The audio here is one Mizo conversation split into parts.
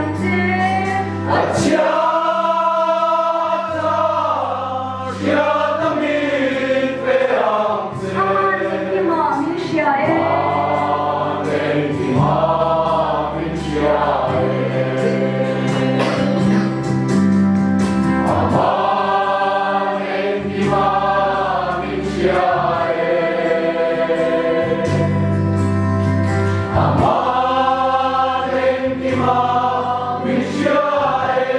ang che. A chhiatna hriatna min pe ang che. Aman engkimah min hria e. Aman engkimah min hria e. Aman engkimah min hria e. Aman engkimah min hria e.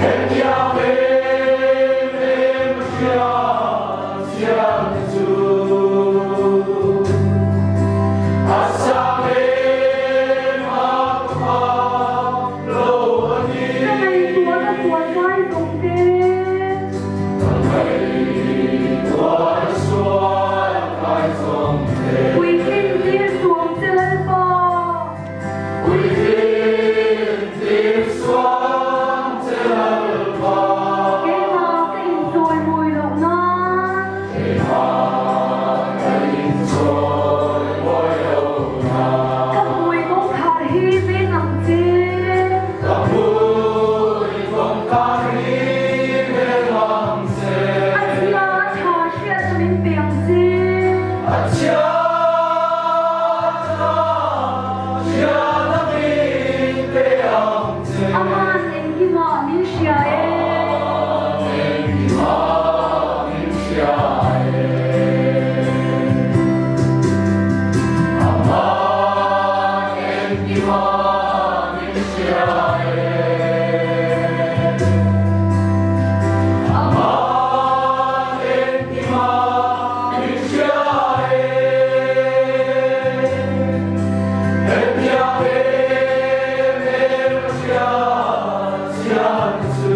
Hetiang em em a hria chiang te chu a sang em a ka phak lo a ni. Ka ngaihtuah ka sual kai zawng te. Ka ngaihtuah sual kai zawng te. Puitlin tir suam che Lalpa. Puitlin tir suam che Lalpa. Keimah ka inchawi mawi loh nan. Keimah ka inchawi mawi loh nan. Ka hmui kawngkhar hi veng ang che. Ka hmui kawngkhar hi veng ang che. A chhia a tha hriatna min pe ang che. A chhia a tha hriatna min pe ang che. Aman engkimah min hria e. Aman engkimah min hria e. Aman engkimah min hria e. Aman engkimah min hria e. Hetiang em em a hria chiang chu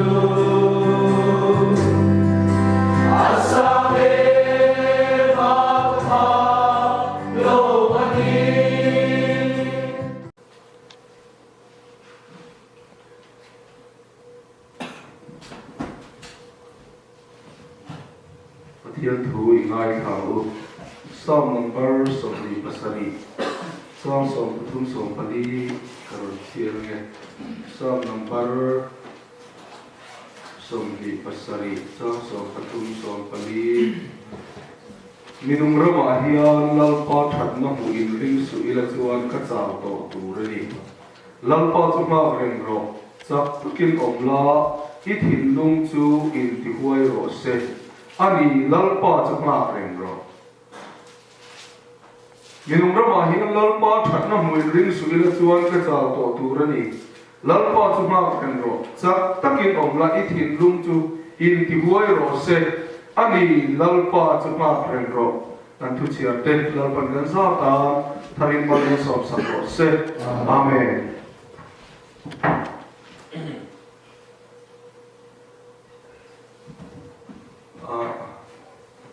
a sang em a ka phak lo a ni. Pathian thu i ngaithla ang u. Psalm number 27, Chang 33 14 ka rawn chhiar ang e. Psalm number 27, Chang 33 14. Minung ramah hian Lalpa thatna hmuh in ring suh ila chuan ka chau tawh tur a ni. Lalpa chu nghak reng rawh, chak takin awm la, i thinlung chu intihuai rawh se. A ni, Lalpa chu nghak reng rawh. Minung ramah hian Lalpa thatna hmuh in ring suh ila chuan ka chau tawh tur a ni. Lalpa chu nghak reng rawh, chak takin awm la, i thinlung chu intihuai rawh se. A ni, Lalpa chu nghak reng rawh. Kan thuchhiar te Lalpan kan zat a, tharin mal min sawmsak rawh se. Amen.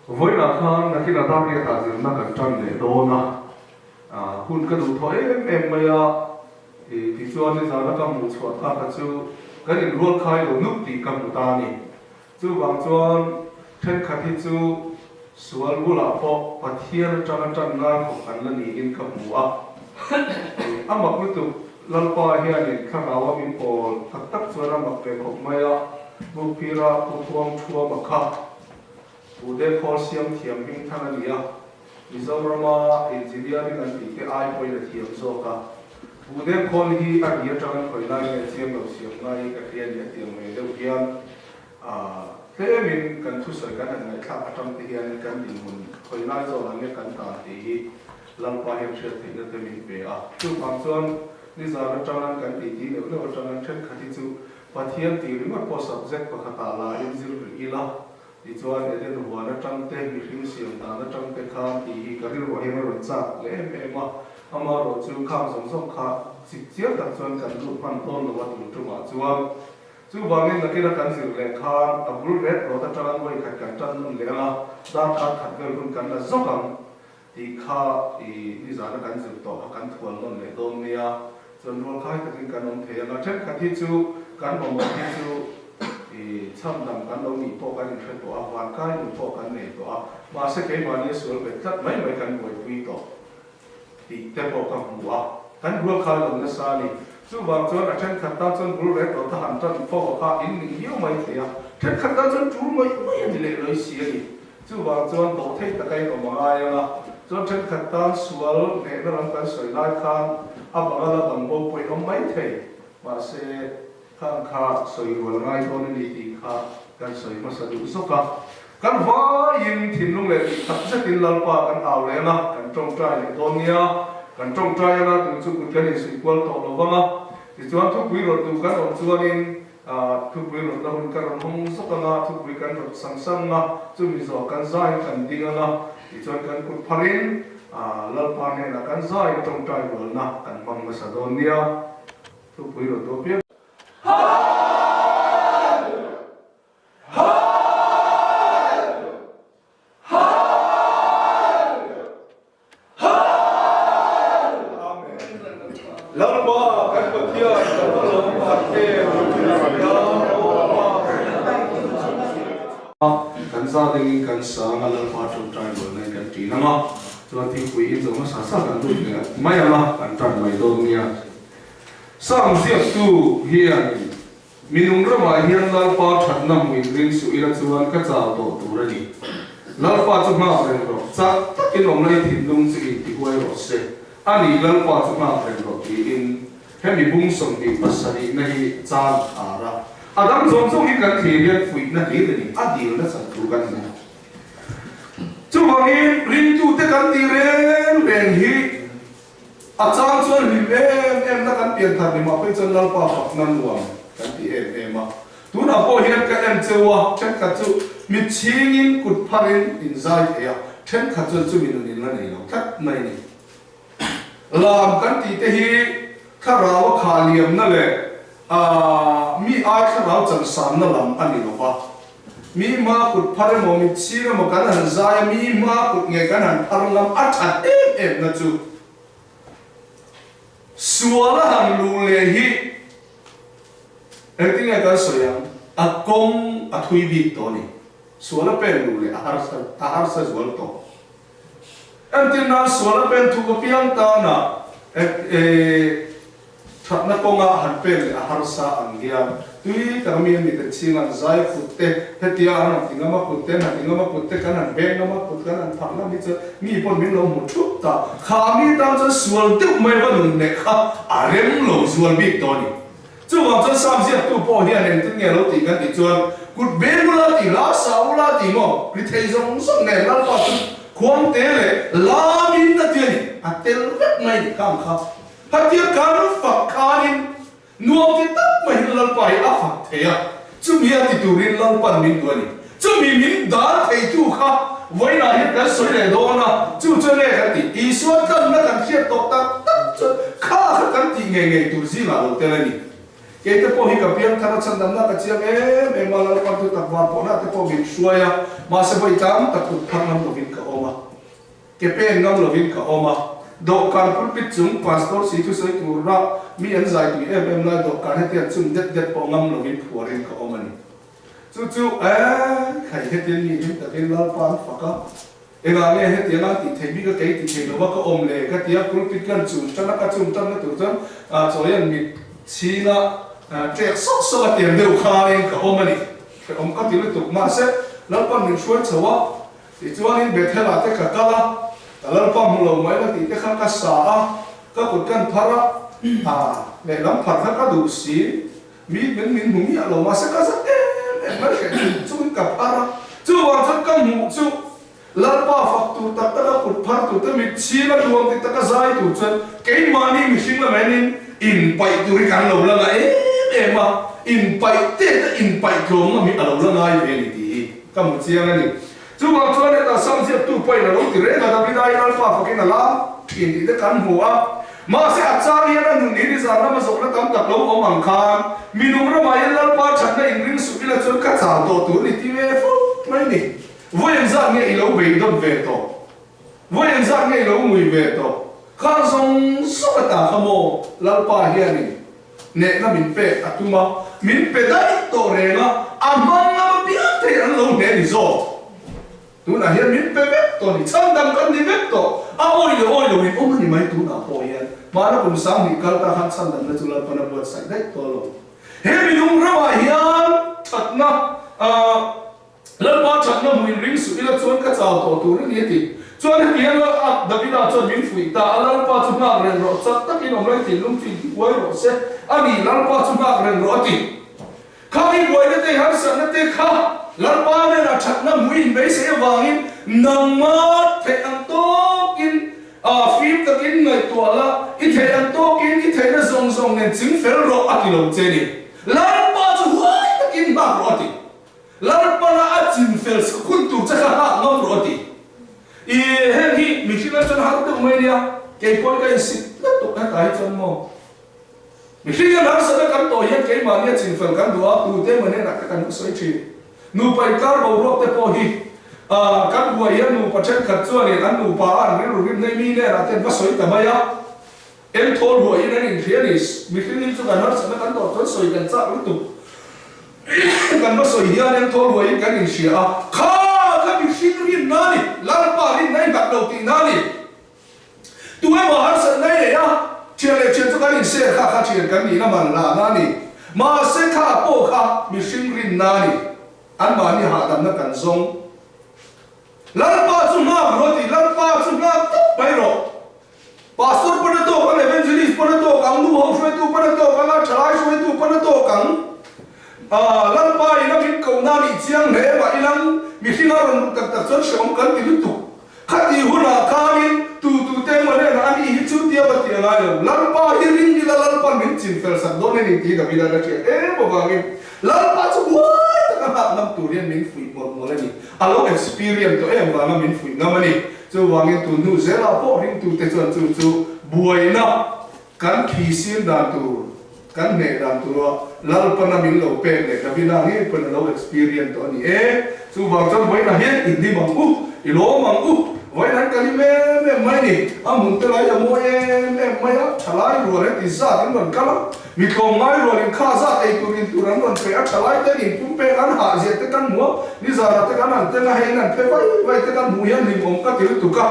Vawiinah khan nakin a Dariatah zirna kan tan leh dawn a, hun ka duh thaw em em mai a, tichuan nizana ka hmuh chhuah ta kha chu kan inrual khai lo nuk tih ka hmu ta a ni. Chuvang chuan thenkhat hi chu sual bulah pawh Pathian atanga tan ngai khawp kan la niin ka hmu a. A mak lutuk Lalpa hianin thlarau a min pawl tak tak chuan a mak ve khawp mai a, Bukphira Pu Phuang Thuama kha Pu Dekhawl siam thiam hming thang a ni a, Mizorama engineering an tih te ai pawhin a thiam zawk a. Pu Dekhawl hi a ri atangin khawi lai nge chiang lo siam ngai hi ka hria ni a tiang mai deuh hian tlemin kan thusawi kan han ngaihthlak atang te hianin kan dinhmun khawi lai zawn ang nge kan tan tih hi Lalpa hian hriat theihna te min pe a. Chuvang chuan nizan atangin kan titi neuh neuh atangin thenkhat hi chu Pathian tih ringawt pawh subject pakhatah la in zir rih ila, tichuan Eden huan atang te, mihring siam dan atang te khan tih hi ka rilruah hian a rawn chak leh em em a, amaherawh chu khang zawng zawng kha chip chiang tak chuan kan lut hman dawn lo a tun tumah chuan. Chuvangin nakina kan zir leh khan a bul ret rawt atangin vawi khat kan tan nawn leh ang a, darkar khat vel hun kan la zawk ang tih kha i nizana kan zir tawh kha kan thual nawn leh dawn nia. Chuan rual khai takin kan awm thei ang a, thenkhat hi chu kan mamawh hi chu i chhamdam kan lo nih pawh kan inhre tawh a, vankai nun pawh kan nei tawh a, mahse keimahni a sual bet tlat mai mai kan buaipui tawh tih te pawh ka hmu a. Kan rual khai lo nasa a ni. Chuvang chuan a thenkhat tan chuan bul reng tawh ta han tan fo a kha in ning viau mai thei a, thenkhat tan chuan tul mai mai a ni leh lawih si a ni. Chuvang chuan dawh thei taka in awm a ngai ang a, chuan thenkhat tan sual hnehna lam kan sawi lai khan a bang a la dang bo pawhin awm mai thei. Mahse, khang kha sawi rual a ngai dawn a ni tih kha kan sawi hmasa duh zawk a. Kan vaiin thinlung leh tih tak zetin Lalpa kan au leh ang a, kan tawngtai leh dawn nia. Kan tawngtai anga tun chu kut kan insuih kual tawh lo vang a. Tichuan thupui rawt duh kan awm chuanin thupui rawtna hun kan rawn hawng zawk ang a, thupui kan rawt sang sang a, chumi zawh kan zaiin kan ding ang a, tichuan kan kut pharin Lalpa hnenah kan zaiin tawngtai rualna kan hmang hmasa dawn nia. Thupui rawt duh apiang. Lalpa kan Pathian kan va lawm tak em Kan za dingin kan sang a Lalpa tawngtai rualna in kan ṭin ang a, chuan thingpui in zo hmasa sa kan lut leh mai ang a, kan ṭan mai dawn nia. Sam ziaktu hian Minung ramah hian Lalpa thatna hmuh in ring suh ila chuan ka chau tawh tur a ni. Lalpa chu nghak reng rawh, chak takin awm lai thinlung chu inti huai rawh se. A ni, Lalpa chu nghak reng rawh tiin hemi bung 27 na hi chan khar a. A dang zawng zawng hi kan thlir hian fuihna hlir a ni, a dilna chan tur kan ni. Chuvangin ringtute kan tih reng reng hi A chang chuan hlim em em na kan pian thar ni mah phei chuan Lalpa fakna nuam kan ti em em a. Tunah pawh hian ka en cheu a, thenkhat chu mitchhingin kut pharin in zai thei a, thenkhat chuan chumi nun in la nei lo tlat mai ni. Lam kan tih te hi thlarau a khah liamna leh mi ai thlarau chansanna lam a ni lo va. Mi hma kut phar emaw, mitchhing emaw kan han zai a, mi hma kut nge kan han phar ngam a that em em na chu sual a han luh leh hi engtin nge kan sawi ang, a kawng a thui bik tawh a ni. Sual a pen luh leh a harsa a harsa zual tawh. Entir nan sual a pen thuk apiang tana thatna kawnga han pen leh a harsa ang hian tui tak mi an ni te chhing an zai kut te hetia an han ti ngam a kut te an han ti ngam a kut te kan han beng ngam a kut kan han phah ngam hi chuan mi pawn min lo hmu thup ta kha mi tan chuan sual deuh mai va nun leh kha a rem lo zual bik tawh a ni. Chuvang chuan Sam ziaktu pawh hian engtin nge lo tih kan tih chuan kut beng ula tih hla sa ula tih maw ri thei zawng zawng nen Lalpa chu khuangte leh lamin a ti a ni, a tel vek mai ni khang kha. Khatia kan fak khanin nuam ti tak maiin Lalpa hi a fak thei a, chumi a ti turin Lalpan min duh a ni. Chumi min dan theitu kha vawiinah hian kan sawi leh dawn a, chu chu nge kan tih? Isua tlanna kan hriat tawh tak tak chuan kha kha kan tih ngei ngei tur zingah lo tel a ni. Keite pawh hi ka piang thar a, chhandamna ka chiang em em a, Lalpan thu tak var pawhna te pawh min hruai a, mahse vawi tam tak kut phar ngam lovin ka awm a. Ke pen ngam lovin ka awm a, dawhkan pulpit chung pastor si thusawi tura mi an zai tui em em lai dawhkan hetiang chung det det pawh ngam lovin phuarin ka awm a ni. Chu chu eh khai hetiang mi hlim takin Lalpa an fak a, engah nge hetiang an tih theih bik a kei ti thei lova ka awm le ka ti a, pulpit kan chum tan a, ka chum tan na tur chuan chawi an mit chhing a, ṭek sawk sawk a tiang deuh khain ka awm a ni, hrehawm ka ti lutuk. Mahse Lalpa'n min hruai chho a, tichuanin Bethel-ah te ka kal a, ka Lalpa hmu lo mai la tih te kha ka sa a, ka kut kan phar a, lehlam phar kha ka duh si. Mi min min hmu miah lo mahse ka zat em em mai hreh chung chungin ka phar a, chuvang chuan ka hmuh chu Lalpa fak tur tak taka kut phar tur te mit chhing a nuam ti taka zai tur chuan keimahni mihring lam enin inpaih tur hi kan lo la nga em em a, inpaih te te inpaih tlawm ngam hi a lo la ngai ve a ni tih hi ka hmu chiang a ni. Chuvang chuan hetah Sam ziaktu pawhin a lo ti reng a, Davida hi Lalpa fakin a lam thin tih te kan hmu a. Mahse a chang hian a nun hi nizan lama zawhna tam tak lo awm ang khan minung ramah hian Lalpa thatna inring suh ila chuan ka chau tawh tur ni ti ve fo mai ni. Vawi engzat nge i lo beidawn ve tawh? Vawi engzat nge i lo ngui ve tawh? Khang zawng zawng ata kha maw Lalpa hianin Hnehna min pek a tum a, min pe daih tawh reng a, a hmang lama piang thei an lo hne ni zawk. Tunah hian min pe vek tawh a ni, chhandam kan ni vek tawh. A awi leh awi loin awm a ni mai tunah pawh hian. Hmana kum 2000 kal ta khan chhandamna chu Lalpan a buatsaih daih tawh lo. He minung ramah hian thatna ah Lalpa thatna hmuh in ring suh ila chuan ka chau tawh tur a ni a ti. Chuan hetiang Lal ah Davida chuan min fuih ta a, Lalpa chu nghak reng rawh, chak takin awm lai thinlung chu intibuai rawh se a ni, Lalpa chu nghak reng rawh a ti. Kha mi buaina te harsatna te kha Lalpa hnenah thatna hmuh in beisei avangin nangmah theih ang tawkin fim takin ngaihtuah la, i theih ang tawkin i theihna zawng zawng nen ching fel rawh a ti lo che ni. Lalpa chu huai takin nghak rawh a ti. Lalpana a chin fel hun tur che kha nghak ngam rawh a ti. I heng hi mihring atang har deuh mai nia, keipawhin ka insit lutuk hetah hi chuan maw. Mihring hian harsatna kan tawh hian keimahni a chinfel kan duh a, tute emaw hnenah te kan sawi thin. Nupa inkar boruak te pawh hi kan buai hian nupa thenkhat chuanin an nupa a an rilru rim nei mi hnenah te an va sawi ta mai a, engthawl huaiin an inhria a ni. Mihring hi chu kan harsatna kan tawh chuan sawi kan chak lutuk. Kan va sawi hian engthawl huaiin kan inhria a, kha kha mihring rinna a ni, Lalpa rinna i nghat lo tihna a ni. Tu emaw harsatna i nei a, thian leh thian chu kan inser kha kha thian kan nihna man hlahna a ni. Mahse kha pawh kha mihring rinna a ni. Anmahni hahdamna kan zawng. Lalpa chu nghak rawh tih Lalpa chu nghak tawp mai rawh. Pastor pawn a tawk ang, Evangelist pawn a tawk ang, nu ho hruaitu pawn a tawk ang, a thalai hruaitu pawn a tawk ang. Lalpa in a min kohna a nih chiang hle mah ilang mihring a rawn lut tak tak chuan hrehawm kan ti lutuk. Khati hunah khanin tu tu te emaw hnenah a nih hi chu tia va ti a ngai lo. Lalpa hi ring ila Lalpa min chin fel sak dawn a ni tih Davida la hriat em avangin Lalpa chu huai taka nghak ngam tur hian min fuih mawlh mawlh a ni. A lo experience tawh em vanga min fuih ngam a ni. Chuvangin tun hnu zelah pawh ringtute chuan chu chu buaina Kan thi sim dan tur, kan hneh dan tura Lalpana min lo pek leh Davida ngei pawn a lo experience tawh a ni e. Chuvang chuan vawiinah hian i hlim ang u, i lawm ang u. Vawiin an kal hlim em em mai ni. A hmun te lai a mawi em em mai a, thalai rual heti zat in rawn kal a, mi tlawmngai rual in kha zat ei tur in tur an rawn pe a, thalai ten in pum pek an hah ziah te kan hmu a, nizanah te kan han ten a, hei in an phe vai vai te kan hmuh hian hlimawm ka ti lutuk a.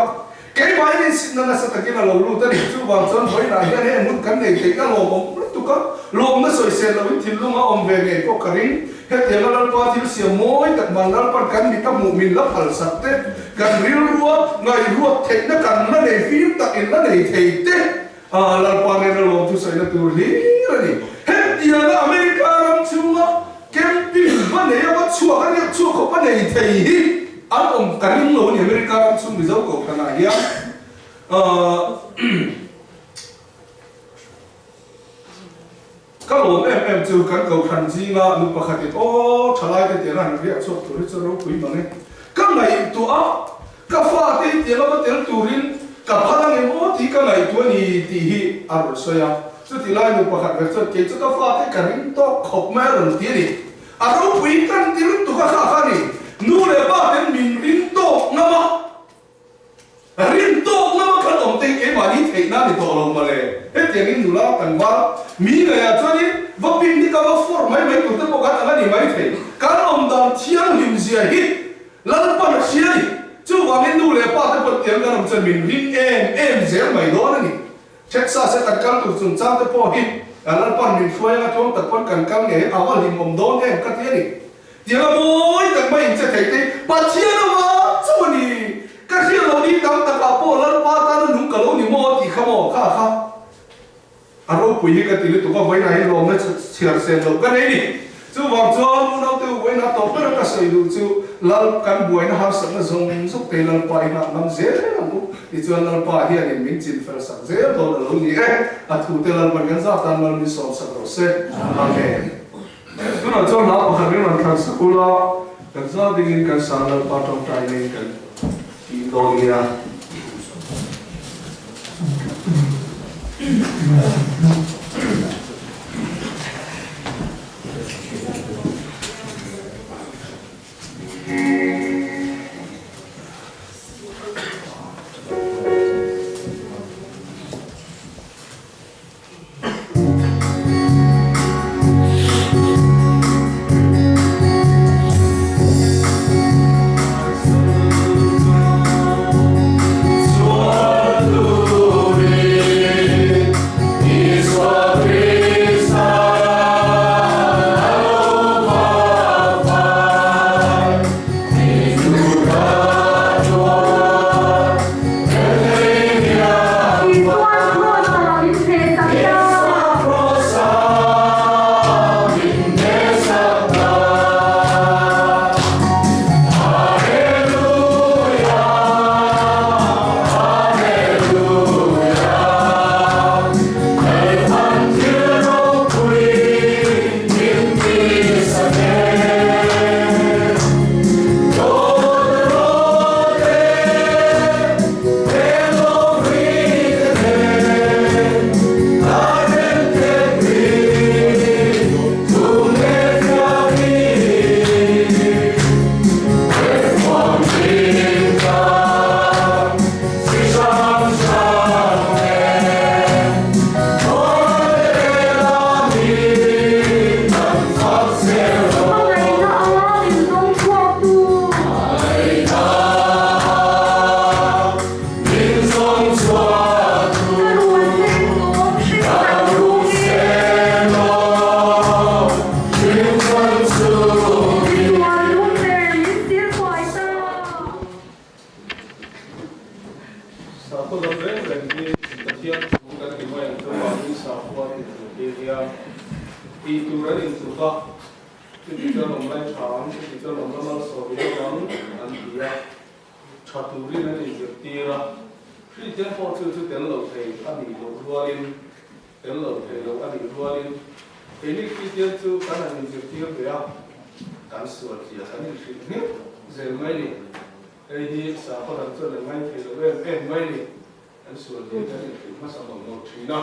Keimah in sitna nasa takin a lo lut a ni. Chuvang chuan vawiinah hian heng hun kan nei theih a lawmawm lutuk a, lawmna sawisel loin thinlung a awm ve ngei pawh ka ring. Hetianga Lalpa thil siam mawi tak man Lalpan kan mit a hmuh min la phalsak te, kan rilrua ngaihruat theihna kan la nei fim tak in la nei thei te, Lalpa nena lawm thusawiina tur hlir a ni. Hetianga America ram chhunga camping va nei a va chhuak a riak chhuak khawp a nei thei hi an awm ka ring lo a ni America ram chhung Mizo kohhranah hian ka lawm em em chu kan kohhran zinga nu pakhatin aw thalai te tianga han riak chhuak tur hi chu ropui mang e ka ngaihtuah a ka fate hi tianga va tel turin ka phal ang em aw tih ka ngaihtuah a ni tih hi a rawn sawi a chuti lai nu pakhat ber chuan kei chu ka fate ka ring tawk khawp mai a rawn ti a ni a ropui kan ti lutuk a kha kha a ni nu leh pa ten min ring tawk ngam a. Rin tawk lama kan awm te hi keimahni theihna a ni tawh lo mawle. Hetiangin nula kan va mi ngaiah chuanin va picnic a va fawrh mai mai tur te pawh kan ang a ni mai thei. Kan awm dan thianghlim zia hi Lalpan a hria a ni. Chuvangin nu leh pa te pawh tiang kan awm chuan min ring em em zel mai dawn a ni. Texas a kan kal tur chungchang te pawh hi Lalpan min hruai anga tluang tak pawn kan kal ngei a va hlimawm dawn em ka ti a ni. Tiang a mawi tak mai in che thei te Pathian a vang chauh a ni. Ka hriat loh ni tam takah pawh Lalpa tana nung ka lo ni maw tih kha maw kha kha a ropui hi ka ti lutuk a, vawiinah hian lawmna chhiar sen loh ka nei ni. Chuvang chuan unaute u vawiinah tawp ber a ka sawi duh chu Lal kan buaina harsatna zawng zawk te Lalpa i nghah ngam zel ang u. Tichuan Lalpa hianin min chin fel sak zel dawn a lo ni e. A thute Lalpan kan zat tan mal min sawm sak rawh se. Amen. Tunah chuan hla pakhat min rawn thlan sak ula, kan za dingin kan sang Lalpa tawngtai neiin kan tih dawn nia. hian tih tur an inchuk a, chuti chuan awm lai tha ang, chuti chuan awm la malsawm i lo ang an ti a, tha turin an inzirtir a. Kristian pawh chu chu tel lo thei a nih loh rualin, tel lo thei lo a nih rualin keini Kristian chu kan han inzirtir ve a, kan sual zia kan inhrilh nghek zel mai ni. Hei hi sakhaw dang chuan an ngaithei lo em em mai ni. Kan sual zia kan inhrilh hmasa mawlh mawlh thin a.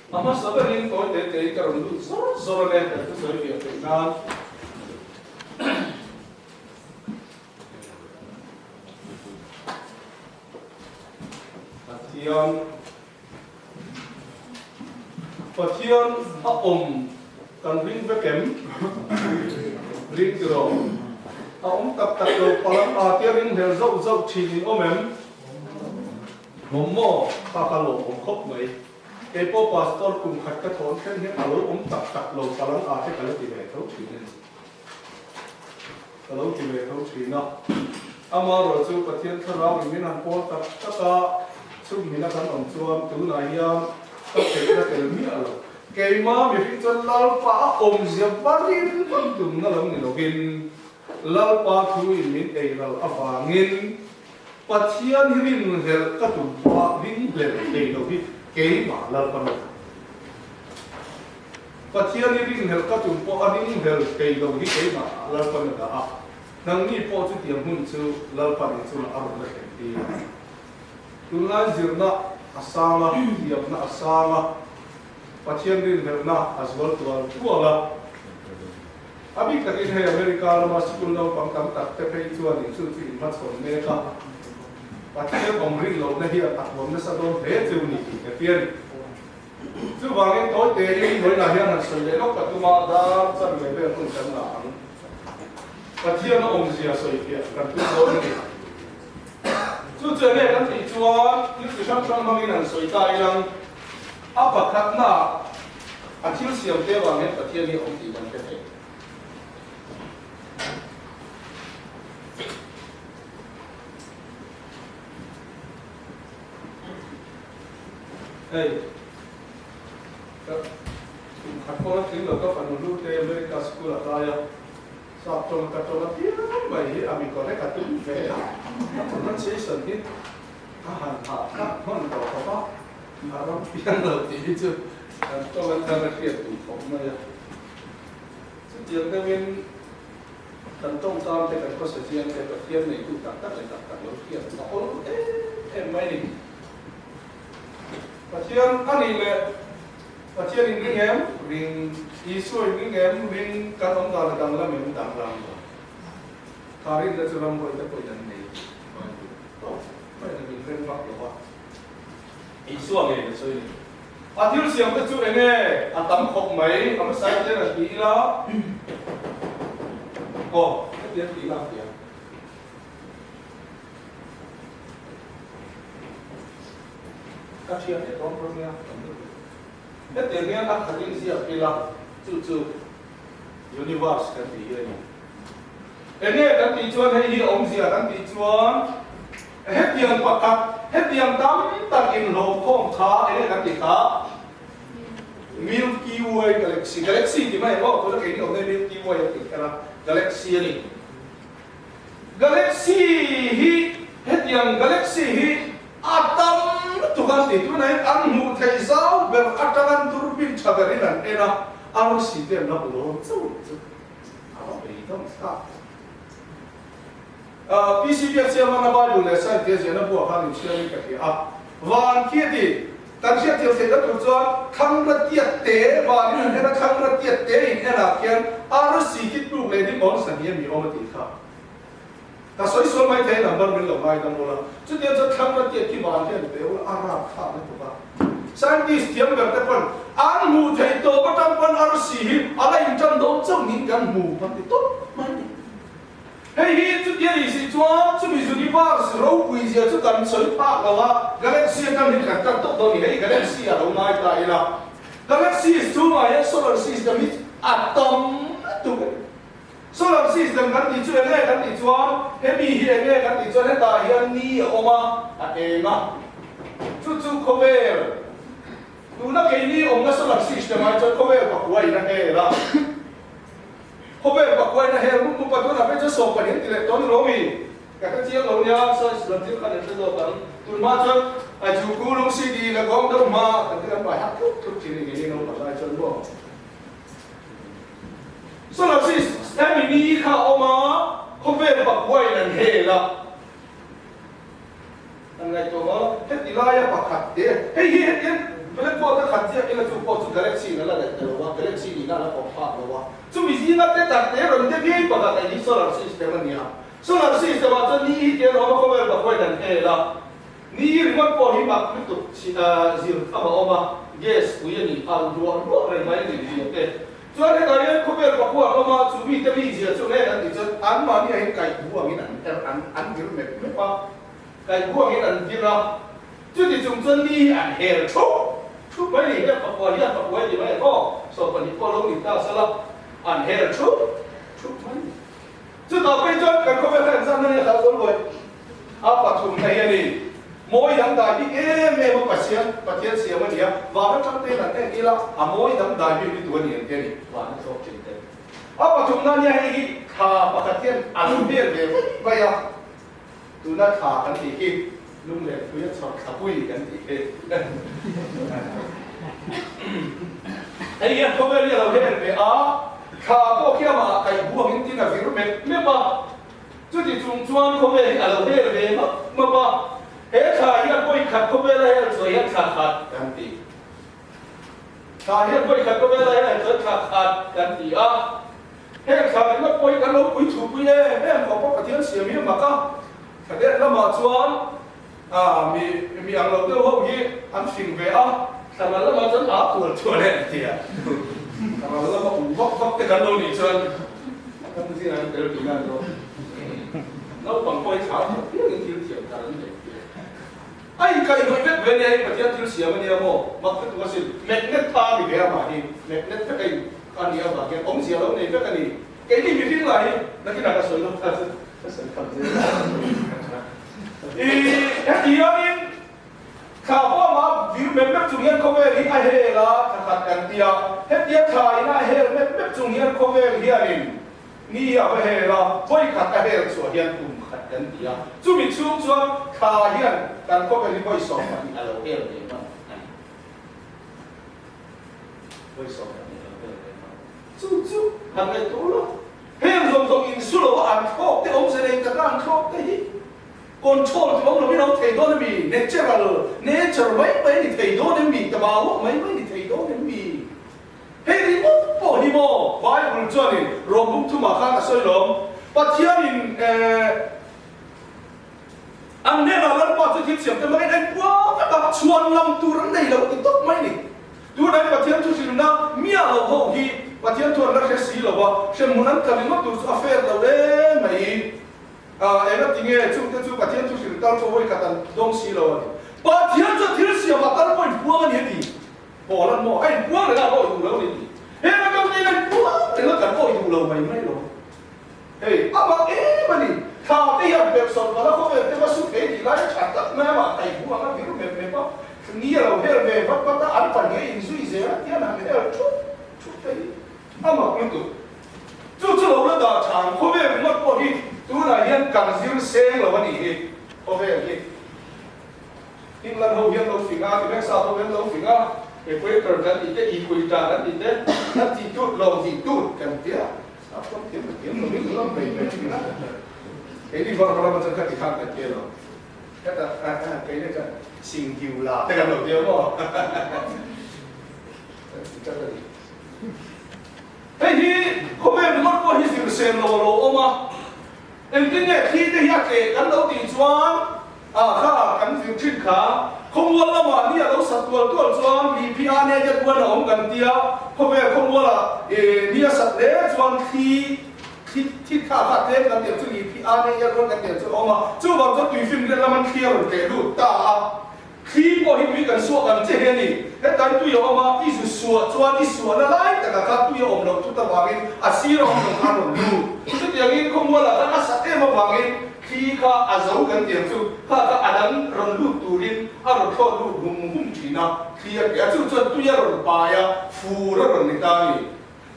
A hmasa berin kawi te te in ka rawn lut zawr zawr a ne, kan thusawi fiah theih nan. Pathian Pathian a awm kan ring vek em? Ring ti rawh. A awm tak tak lo palang a tia ring hmel zauh zauh thin in awm em? Awm maw? Kha ka lawm awm khawp mai. Kei pawh pastor kum khat ka thawn thleng hian a lo awm tak tak lo palang a te ka la ti ve tho thin a ni. Ka lo ti ve tho thin a. Amaherawh chu Pathian thlarau in min han pawl tak tak a, chhunghmina kan awm chuan tunah hian ka theihna tel miah lo. Keimah mihring chuan Lalpa a awmzia varin vak tumna lo ni lovin Lalpa thu in min ei ral avangin Pathian hi rinhlelh ka tum pawh a ringhlelh thei lo hi keimah Lalpa nawk. Pathian hi rinhlelh ka tum pawh a ringhlel thei lo hi keimah Lalpan a dah a, nangni pawh chutiang hun chu Lalpan in chungah a rawn la thlen tir a. Tunlai zirna a sang a, thiamna a sang a, Pathian rinhlelhna a zual tual tual a. A bik takin hei America rama sikul naupang tam tak te phei chuan in chu chu in hmachhawn mek a, Pathian awm rin lohna hian a thuam nasa dawn hle cheu ni tih ka hria a ni. Chuvangin tawi tein vawiinah hian han sawi leh lawk ka tum a, dar chan ve vel hun kan la ang. Pathian a awmzia sawi fiah kan tum dawn a ni. Chu chu enge kan tih chuan thil chi hrang hrang hmangin han sawi ta ilang, a pakhatnaah a thil siam te avang hian Pathian hi a awm tih kan hre thei. Hei, ka kum khat pawh la tling lo ka fanu lu te America school a kai a, sap tawng ka tawng apiang mai hi a mi correct a tum ve a, a pronunciation hi a han hah tlak hman tawh khawp a, a ram piang lo tih hi chu kan tawng atang a hriat duh khawp mai a. Chutiang deuhin kan tawngkam te kan khawsa chiang te Pathian neitu tak tak leh tak tak lo hriat a awl em em mai a ni. Pathian a nih leh Pathian in ring em? Ring. Isua in ring em? Ring. Kan awm dan a danglam em? Danglam lo. Kha rinna chu ramhuai te pawhin an nei tih Bible tawp maiin a min reng vak lo a. Isua ngei ka sawi ni. A thil siam te chu enge a tam khawp mai, a hmasa in chen an ti ila. Aw, heti an ti ila a ti a. Ka thian leh dawn rawh nia kan ni tur. Hetiang hian a khat in ziak ila chu chu universe kan tih hi a ni. Enge kan tih chuan hei hi awmzia kan tih chuan hetiang pakhat hetiang tam tak inhlawhkhawm kha enge kan tih kha Milky Way galaxy galaxy tih mai ang aw tuna keini awmna hi Milky Way an tih kher a galaxy a ni. Galaxy hi hetiang galaxy hi a tam lutuk an ti. Tunah hian an hmuh theih zau ber atang an durbin tha berin an en a, arsi te an la hmu dawn chauh chu a va beidawng thlak. PCB a siamana Bible leh Science te ziahna buah khan inchhiarin ka hria a, van khi a ti. Kan hriatthiam theihna tur chuan Thlangratiat te vanin an en a, Thlangratiat te in en ah khian arsi khi tluk leh ding awm sa hi a mi awm a tih kha. Ka sawi sual mai thei number min lo ngaidam ula. Chutiang chuan Thlangratiat khi van hian pe ula a rap thlak lutuk a. Scientist thiam ber te pawn an hmuh theih tawp atang pawn arsi hi a la intan dawn chauh niin kan hmu kan ti tawp mai a ni. Hei hi chutia ni si chuan chumi universe ropui zia chu kan sawi phak lo a, galaxy atang hian kan tan tawp dawn a ni. Hei galaxy a lo ngai ta ila, galaxies chungah hian solar system hi a tam lutuk a ni. Solar system kan tih chu enge kan tih chuan hemi hi enge kan tih chuan hetah hian ni a awm a, a eng a, chu chu khawvel. Tuna keini awmna solar system ah chuan khawvel pakua in a hel a. Khawvel pakua in a hel mup mup a, tunah phei chuan 12 an ti leh tawh a ni lo mi? Ka hre chiang lo nia, science lam thil khan an hre zawk ang. Tun hma chuan a ju ku lung si di la gawng deuh hma kan ti kan pai hak thup thup thin a ni keini naupang lai chuan maw. Solar system i ni kha a awm a, khawvel pakua in an hel a. An ngaihtuah maw? Heti laia pakhat te, hei hi hetiang blackboard a khat ziak ila chu pawh chu galaxy in a la daih ta lo a, galaxy nihna a la pawm phak lo a. Chumi zinga te tak te rawn de viai pakhat hei hi solar system a ni a. Solar system ah chuan ni hi tian a awm a, khawvel pakhuain an hel a. Ni ringawt pawh hi mak lutuk zir tham a awm a, gas pui a ni, al ruah ruah reng mai a ni zia te. Chuan hetah hian khawvel pakua an awm a, chu mite mi zia chu nge an tih chuan anmahni ah hian kaih buangin an her an an vir mep mep a, kaih buangin an vir a, chuti chung chuan ni hi an her thup thup mai ni, heng pakua hian pakua i ti mai ang aw, 12 pawh lo ni ta sela an her thup thup mai ni. Chutah phei chuan kan khawvel kha engzat na nge hlau dawn vawi a pathumna hi a ni. Mawi dang dai bik em em a Pathian Pathian siam a ni a, van atang te in an en ila a mawi dang dai bik lutuk a ni an ti a ni. Van a thlawk thin te. A pathumna nia hei hi thla pakhat hian a lo vel ve vaih vaih a, tuna thla kan tih hi lung leh pui a chhawr thlapui kan tih hi. Hei hian khawvel hi a lo hel ve a, thla pawh khi amah kaih buangin tin a vir mep mep a, chuti chung chuan khawvel hi a lo hel ve map map a, he thla hian vawi khat khawvel a hel chuai hian thla khat kan ti. Thla hian vawi khat khawvel a hel chuan thla khat kan ti a, heng thla ringawt pawh hi kan lo pui thupui em em khawp a, Pathian siam hi a mak a, thla det lamah chuan A, mi, mi ang lo deuh ho hi an fing ve a, thlangal lamah chuan a tual tual e an ti a, thlangal lama um vak vak te kan lo nih chuan kan zingah an tel tih nan lo. Naupang pawh hi thla thiam piangin thil thiam dan an nei tir. A inkaihhnawih vek ve nia, hei Pathian thil siam a nia maw, mak te tuk asin, magnet kha a ni ve a mah hi, magnet vek a in a nih avang hian awmzia lo nei vek a ni. Keini mihring lah hi nakinah ka sawi lo ta chu ka sawi kham zel a. I heti hianin thla pawh amah vir mep mep chung hian khawvel hi a hel a, thla khat kan ti a. Hetia thla ina a hel mep mep chung hian khawvel hianin ni hi a va hel a, vawi khat a hel chhuah hian kum khat kan ti a. Chumi chhung chuan thla hian kan khawvel hi vawi 12 a lo hel ve hman a ni. Vawi 12 a lo hel ve hman. Chu chu han ngaihtuah ula, heng zawng zawng insu lo a an thlawk te awmze nei taka an thlawk te hi control chu awm lovin a awm thei dawn em mi? Natural, nature, mai mai a ni thei dawn em mi? Tabauak mai mai a ni thei dawn em mi? Hei ringawt pawh hi maw Bible chuanin Rom buk thumah khan a sawi lawm, Pathianin eh an hnenah Lalpa chu thil siam te hmangin a inpuang vek a, chhuan lam tur an nei lo ti tawp mai a ni. Tunah Pathian thu hrilhna miah lo ho hi Pathian thu an la hre si lo a, hremhmun an tla ringawt tur chu a fair lo em mai. Ah, eng a ti nge chungte chu Pathian thu hrilh tal pawh vawi khat an dawng si lo a ni. Pathian chuan thil siamah tal pawh inpuang a ni a ti. Paul an maw? A inpuang reng a, a awih duh lo a ni a ti. Heng atang te hian a inpuang reng a, kan awih duh lo mai mai lo. Hei, a mak em a ni. Thla te hian perh sawm pala khawvel te va su thei tih lai a tha tak mai a, mah tai bu ang a vir mep mep a, ni a lo hel ve vat vat a, an pahnih a inzui zel a tian han hel thup thup te hi a mak lutuk. Chu chu lo la dah tha ang, khawvel ringawt pawh hi tunah hian kan zir seng lo a nih hi, khawvel hi. England ho hian lo fing a, Timex ah ho hian lo fing a, Equator kan tih te, Equator kan tih te, latitude, longitude kan tia. A pawm thiam ka thiam lo in lam mai mai thin a. Kei ni var lam chuan ka ti khan ka tia lo. Heta kei ni chuan singhiu la te kan lo tia maw. Hei hi khawvel ringawt pawh hi zir sen lo a lo awm a. Engtin nge thi te hi a tleh kan lo tih chuan a kha kan zir thin kha. Khawmual lamah ni a lo sat tual tual chuan mi phi a ne te kuan a awm kan tia, khawvel khawmualah ni a sat hle chuan thli thli thi thla kha tlem kan tiang chu mi phi a ne ia rual kan tiang chu a awm a, chuvang chuan tuifim riat lam an thli a rawn tleh lut ta a. Thli pawh hi tui kan suak ang che hi a ni. Hetlai tui a awm a, i zu suah chuan i suahna lai takah khan tui a awm loh thut avangin a sir a awm lo khan rawn lut. Chutiangin khawmualah khan a sat em avangin. Thli kha a zo kan ti ang chu, kha kha a dang rawn lut turin a rawn thlawt lut hum hum thin a, thli a pe a, chu chuan tui a rawn pai a, fur a rawn ni ta a ni.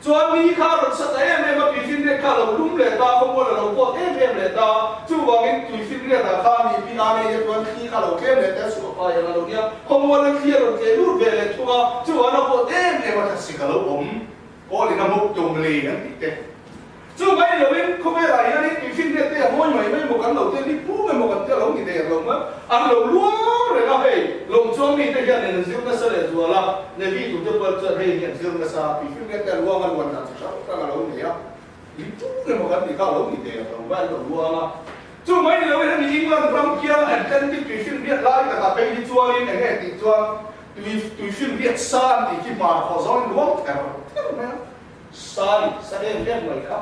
Chuan ni kha a rawn sa ta em em a, tuifinriat kha a lo lum leh ta, khawmual a lo pawt em em leh ta, chuvangin tuifinriatah khan i pi a nei te chuan thli kha a lo tlem leh ta, chhuah pai ang a lo nia, khawmuala thli a rawn tleh lut ve leh thung a, chuvangin a pawt em em a, thlasik a lo awm. Kawl in a muk tum li an tih te. Chu mai ni loin khawvelah hianin tuifinriat te a mawi mai mai maw kan lo te ni pum emaw kan te a lo ni der lo mai. An lo luang reng a hei lawmchuang mite hianin an zir nasa leh zual a, Levi tute pawh chuan hei hi an zir nasa a, tuifinriat te a luang a luan dan chi hrang hrang a lo nei a, ni pum emaw kan tih kha a lo ni der lo mai an lo luang a. Chu mai ni loin hemi England ram khian Atlantic tuifinriat lai takah phei hi chuanin eng nge tih chuan Tui tuifinriat sa an tih khi hmar khawh zawng in luang ther ther mai a, sa ni, sa em em mai kha.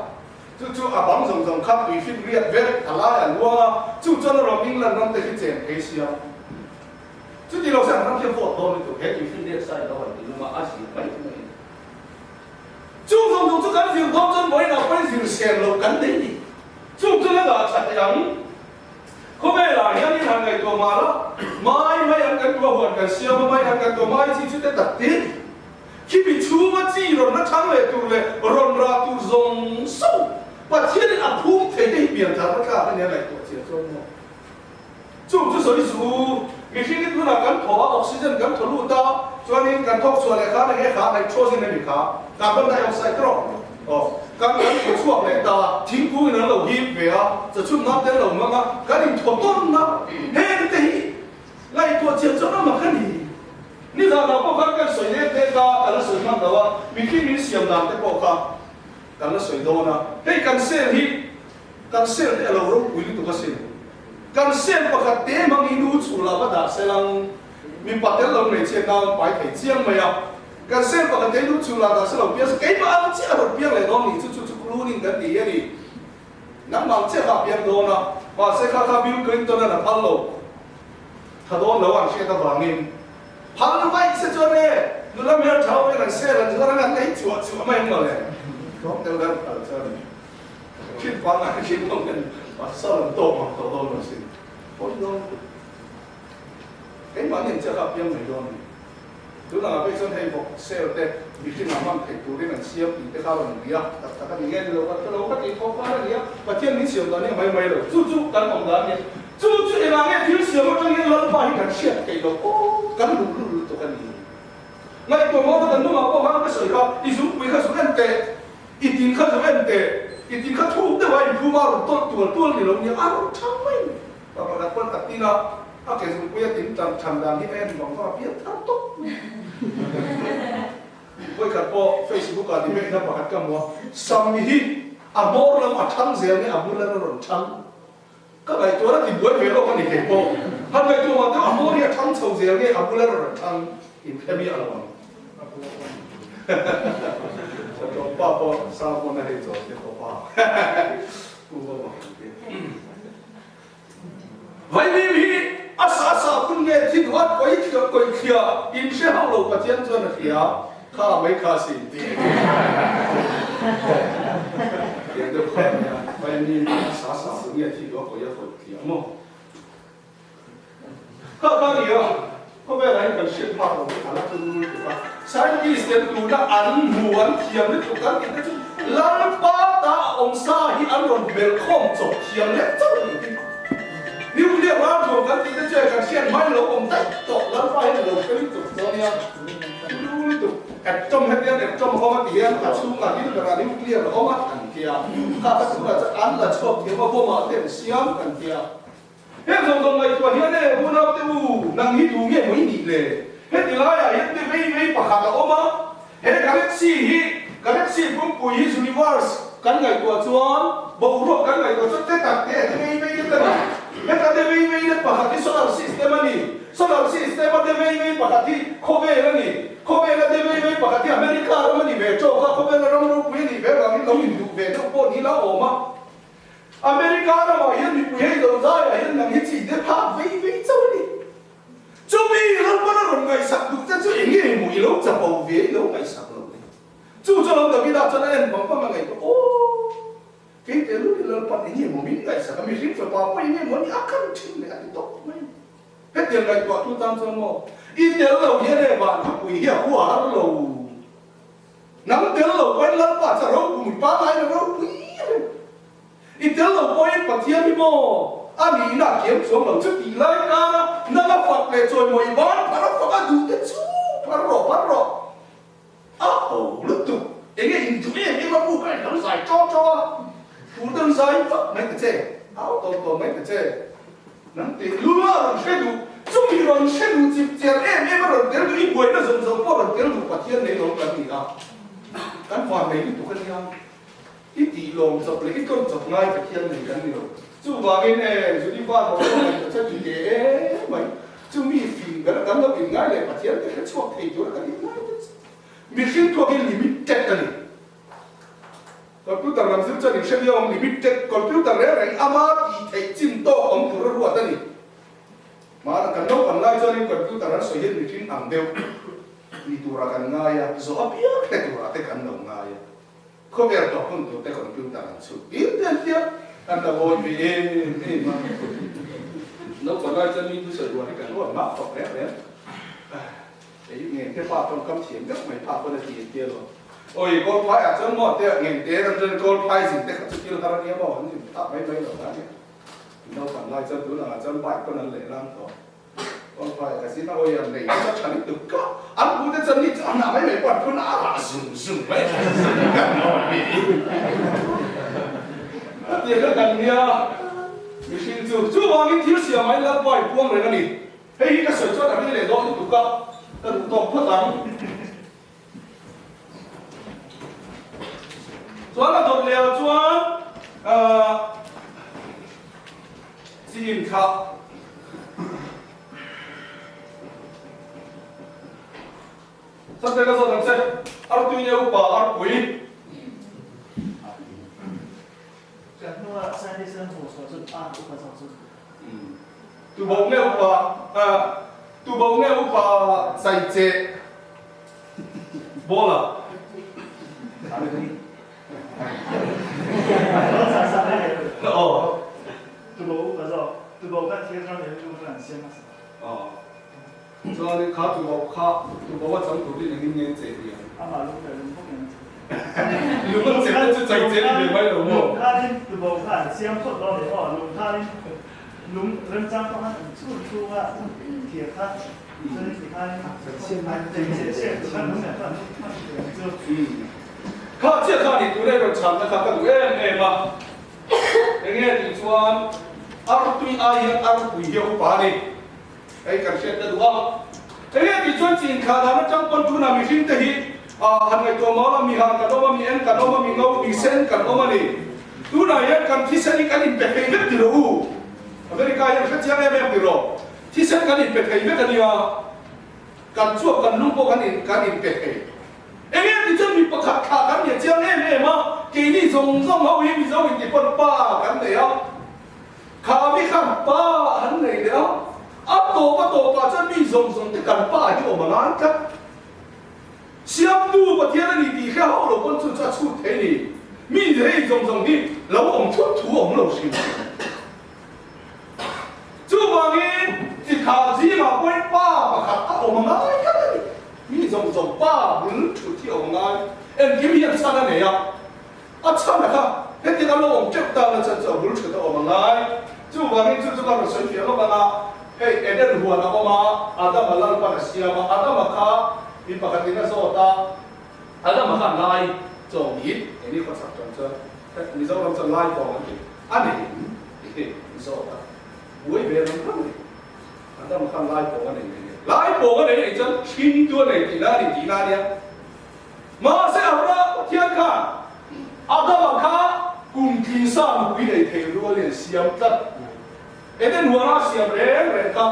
Chu chu a bang zawng zawng kha tuifinriat vek a lai a luang a, chu chuan a rawn England ram te hi chen phei sia. Chuti lo se an ram hi a vawt dawn lutuk, he tuifinriat sa in lo han ti lum a, a zir mai mai a ni. Chu zawng zawng chu kan zir dawn chuan vawiinah pawhin zir sem loh kan nei ni. Chung chuan a dah tha teh ang. Khawvelah hian in han ngaihtuah mah la, mai mai an kan tuah huan kan siam a, mai an kan tuah mai chi chu te tak te khimi chhunga chi rawn la thang leh tur leh rawn rah tur zawng zawng Pathianin a phum thei te hi pianthar na tlak a nia ngaihtuah chian chuan maw. Chung chu sawi zu, mihringin tunah kan thaw a, oxygen kan thaw lut a, chuanin kan thawk chhuah leh khan enge kha nitrogen a ni kha, carbon dioxide rawh. Aw, kan kan thaw chhuak leh ta, thingkung in an lo hip ve a, chachhun nan te an lo hmang a, kan inthaw tawn a, heng te hi ngaihtuah chian chuan a mak a ni. Nizanah pawh khan kan sawi lek lek a, kan la sawi hman lo a, mihring min siam dan te pawh kha kan la sawi dawn a, hei kan cell hi kan cell te a lo ropui lutuk asin, kan cell pakhat te hmang hi nu chhul ah va dah selang mipa tel lo hmeichhia nau pai thei chiang mai a. Kan sel pakhat te lu chu la dah se lo piang se keimah ang chiah a rawn piang leh dawn ni chu chu chu cloning kan ti hi a ni. Nangmah ang chiah kha a piang dawn a, mahse kha kha Bill Clinton an a phal lo tha dawn lo an hriat avangin phal vaih se chuan e nula hmel tha ho hian an sel an zuar anga an lei chuah chuah mai ang mawle. Tlawm deuh deuh phal chuan thin pangngai thin ho hian pasal an tawk mang tawh dawn lo sin. Pawi dawn lutuk. Keimahni ang chiah kha a piang mai dawn a ni. Tunah ah phei chuan hei vawk sel te mihring ah hman theih turin an siam tih te kha a rawn ni a, tak tak a ni nge ni lo kan hre lo ka tih thawk khan a ni a, Pathian min siam dan hi a mai mai lo, chu chu kan awm dan a ni a, chu chu engah nge thil siam atang hian Lalpa hi kan hriat theih loh aw kan luh luh lutuk a ni. Ngaihtuah maw ka nungah pawh khan ka sawi kha, i zungpui kha zu en teh, i tin kha zu en teh, i tin kha thuk deuh a inphum a rawn tawlh tual tual ni lo nia a rawn chhang mai. Pa pakhat pawn a tin a, a ke zungpui a tin tan than dan hi a en vang vang a pian thar tawp mai. Vawikhat pawh Facebook ah debate na pakhat ka hmu a, Sam hi a hmawr lam a thang zel nge a bul a rawn thang? Ka ngaihtuah na ti buai ve lawk a ni kei pawh. Han ngaihtuah mah deuh a hmawr hi a thang chho zel nge a bul a rawn thang? Inhre miah lo ang. Tlawmpa pawh sermon a hei chaw te pawh pa. Pu Bawma kan ti. Vaimim hi a sa sa hun nge thi duat kawi thliah kawi thliah in hre hauh lo Pathian chuan a hria kha mai kha si tiang deuh kha ania Vaimim hi a sa sa hun nge thi duat kawi a kawi thliah maw kha kha nia khawvelah hian kan hriat phak lo hi a la turu lutuk a scientist ten tuna an hmu an thiam lutuk kan tih te chu Lalpa ta a awm sa hi an rawn belh khawm chawp thiam leh chauh a ni tih nuclear ralthuam kan tih te chu kan hriat hmain a lo awm daih tawh Lalpa hian a lo hre lutuk chu a nia turu lutuk atom hetiang atom a awm a ti hian a chhungah thil berah nuclear a awm a an tia kha ka tunah chuan an la chhuak thiam a bomb ah te an siam kan tia. Heng zawng zawng ngaihtuah hian e, unaute u, nang hi tu nge maw i nih le? Heti laiah hian te vei vei pakhat a awm a, he galaxy hi, galaxy pumpui hi universe kan ngaihtuah chuan, boruak kan ngaihtuah chuan te tak te a te vei vei te a ni. Heta te vei vei te pakhat hi solar system a ni. Solar system a te vei vei pakhat hi khawvel a ni. Khawvela te vei vei pakhat hi America ram a ni ve tawk a, khawvela ram ropui a nih ve vangin lo induh ve deuh pawh ni la awm a. America ramah hian mipui hei lo zaiah hian nang hi chi te phak vei vei chauh a ni. Chumi Lalpan a rawn ngaihsak duh te chu eng nge maw i lo chapo ve i lo ngaihsak lo le. Chu chu lo Davida chuan a en vang vang a ngaihtuah aw. Kei te lu hi Lalpan eng nge maw min ngaihsak a, mihring fapa pawh eng nge maw ni a kan thin leh a ti tawp mai. Hetiang ngaihtuah tu tan chuan maw i tel lo hian e van khawpui hi a hua har lo. Nang tel lo pawhin Lalpa chu a ropui pangngai in a ropui reng. I tel lo pawhin Pathian hi maw a nihna a kiam chuang lo chu tih lai kara nang a fak leh chawimawi ban phar a fak a duh te chu phar rawh phar rawh. A ho lutuk, enge in duh em em a bu kha in lo zai ṭaw ṭaw a, tur dang zai vak mai ta che, au tawn tawn mai ta che, nang teh lul a rawn hre duh, chumi rawn hre duh chip chiar em em a rawn tel duh i buaina zawng zawng pawh rawn tel duh Pathian nei lo kan ni a, kan van nei lutuk a nia, i tih lawm chawp leh i tawn chawp ngai Pathian nei kan ni lo, chuvangin e Judy van maw pawh ngaihtuah che ti teh em mai. Chu mi fing ber kan lo inngai leh Pathian te hre chhuak thei tura kan inngai te chu mihring tuak hi limited a ni. Computer lam zir chuan in hre viau ang limited computer reng reng ama tih theih chin tawk awm tura ruat a ni. Mahna kan naupang lai chuanin computer an sawi hian mihring ang deuh ni tura kan ngai a, zawh apiang hre tura te kan lo ngai a. Khawvel tawp hun tur te computer an chhut tir tel tia kan la hawi ve em em a. Naupang lai chuan mi thusawi rual hi kan ruat mah tawp reng reng. Kei ngen te pa pawn kam thiam deuh mai pa pawn a ti tia lo. Awi kawl phai ah chuan maw te ngen te ram chuan kawl phai zin te kha chu thil har ania maw an zin thak mai mai lo ta nia. Naupang lai chuan tunah chuan bike pawn an leh lang tawh. Kawngphai ka zin a awi an nei chu tha lutuk ka an pu te chuan ni chu a hnah mai mai pawh an phun a a rah zung zung mai kan nawn mi a ti kha kan nia mihring chu chuvangin thil siam ah in Lalpa in puang reng a ni hei hi ka sawi chuan a ring leh dawn lutuk a ka duh tawk phawt ang chuan a dawt leh ah chuan ahh chi inthlah. Sante ka zawt ang che, artui nge upa arpui? Kan hnungah scientist an hmuh chhuah chu ar upa zawk chu. Tubo nge upa, tubo nge upa chaicheh bawla? Aw. Tubo upa zawk, tubo kha thil ram leh lu kha an siam hmasa. Aw. Chuanin kha tubo kha tubo a chang turin engin nge an chei diam? Amah lung leh lung bawkin an chei. Lung an chei te chu chei chei ni ve mai lo maw? Lung khanin tubo kha an siam phawt dawn leh aw, lung khanin lung remchang pawh khan an chhun chhung a, thir kha chuanin tikhanin an chei cheh cheh tur khan lung leh kha an hman thei ang chu. Kha chiah kha ni tuna i rawn chhanna kha ka duh em em a. Enge tih chuan artui ai hian arpui hi a upa a ni. Hei kan hriat ta duh a. Enge tih chuan chin thlah dan atang pawn tunah mihring te hi han ngaihtuah mau la, mi han kan awm a, mi en kan awm a, mi ngo, mi sen kan awm a ni. Tunah hian kan thisen hi kan inpe thei vek tilo u. America hian hre chiang em em tilo. Thisen kan inpe thei vek a nia. Kan chuak kan lung pawh kan in kan inpe thei. Enge ti chuan mi pakhat thlah kan nia chiang em em a, keini zawng zawng ho hi Mizo in ti pawn pa kan nei a, kha mi khan pa an nei leh a, a tawp a tawpah chuan mi zawng zawng te kan pa hi awm a ngai tlat. Siamtu Pathian a ni tih hre hauh lo pawn chu chu a chhut thei ni. Mi hei zawng zawng hi lo awm thut thu a awm lo hrim. Chuvangin chi thah zingah pawhin pa pakhat a awm a ngai tlat a ni. Mi zawng zawng pa bul thut hi a awm ngai. Engkim hian chhan a nei a, a chhan a kha hetiang a lo awm teuh tan a chan chu a bul thut a awm a ngai. Chuvangin chu chu ka rawn sawi fiah lawk ang a, hei Eden huan a awm a, Adama Lalpan a siam a, Adama kha mi pakhatin a zawt a, Adama khan lai chaw ni, engni khawchhak chuan chuan Mizoram chuan lai tawng an ti a nei hi zawt a, buai ve ram ram a ni. Adama khan lai pawng a nei ve nge? Lai pawng a nei anih chuan hringtu a nei tihna a ni tihna a nia. Mahse Abraham Pathian khan Adama kha kum tling sa nupui nei thei rualin a siam tlat. Eden huana a siam reng reng kha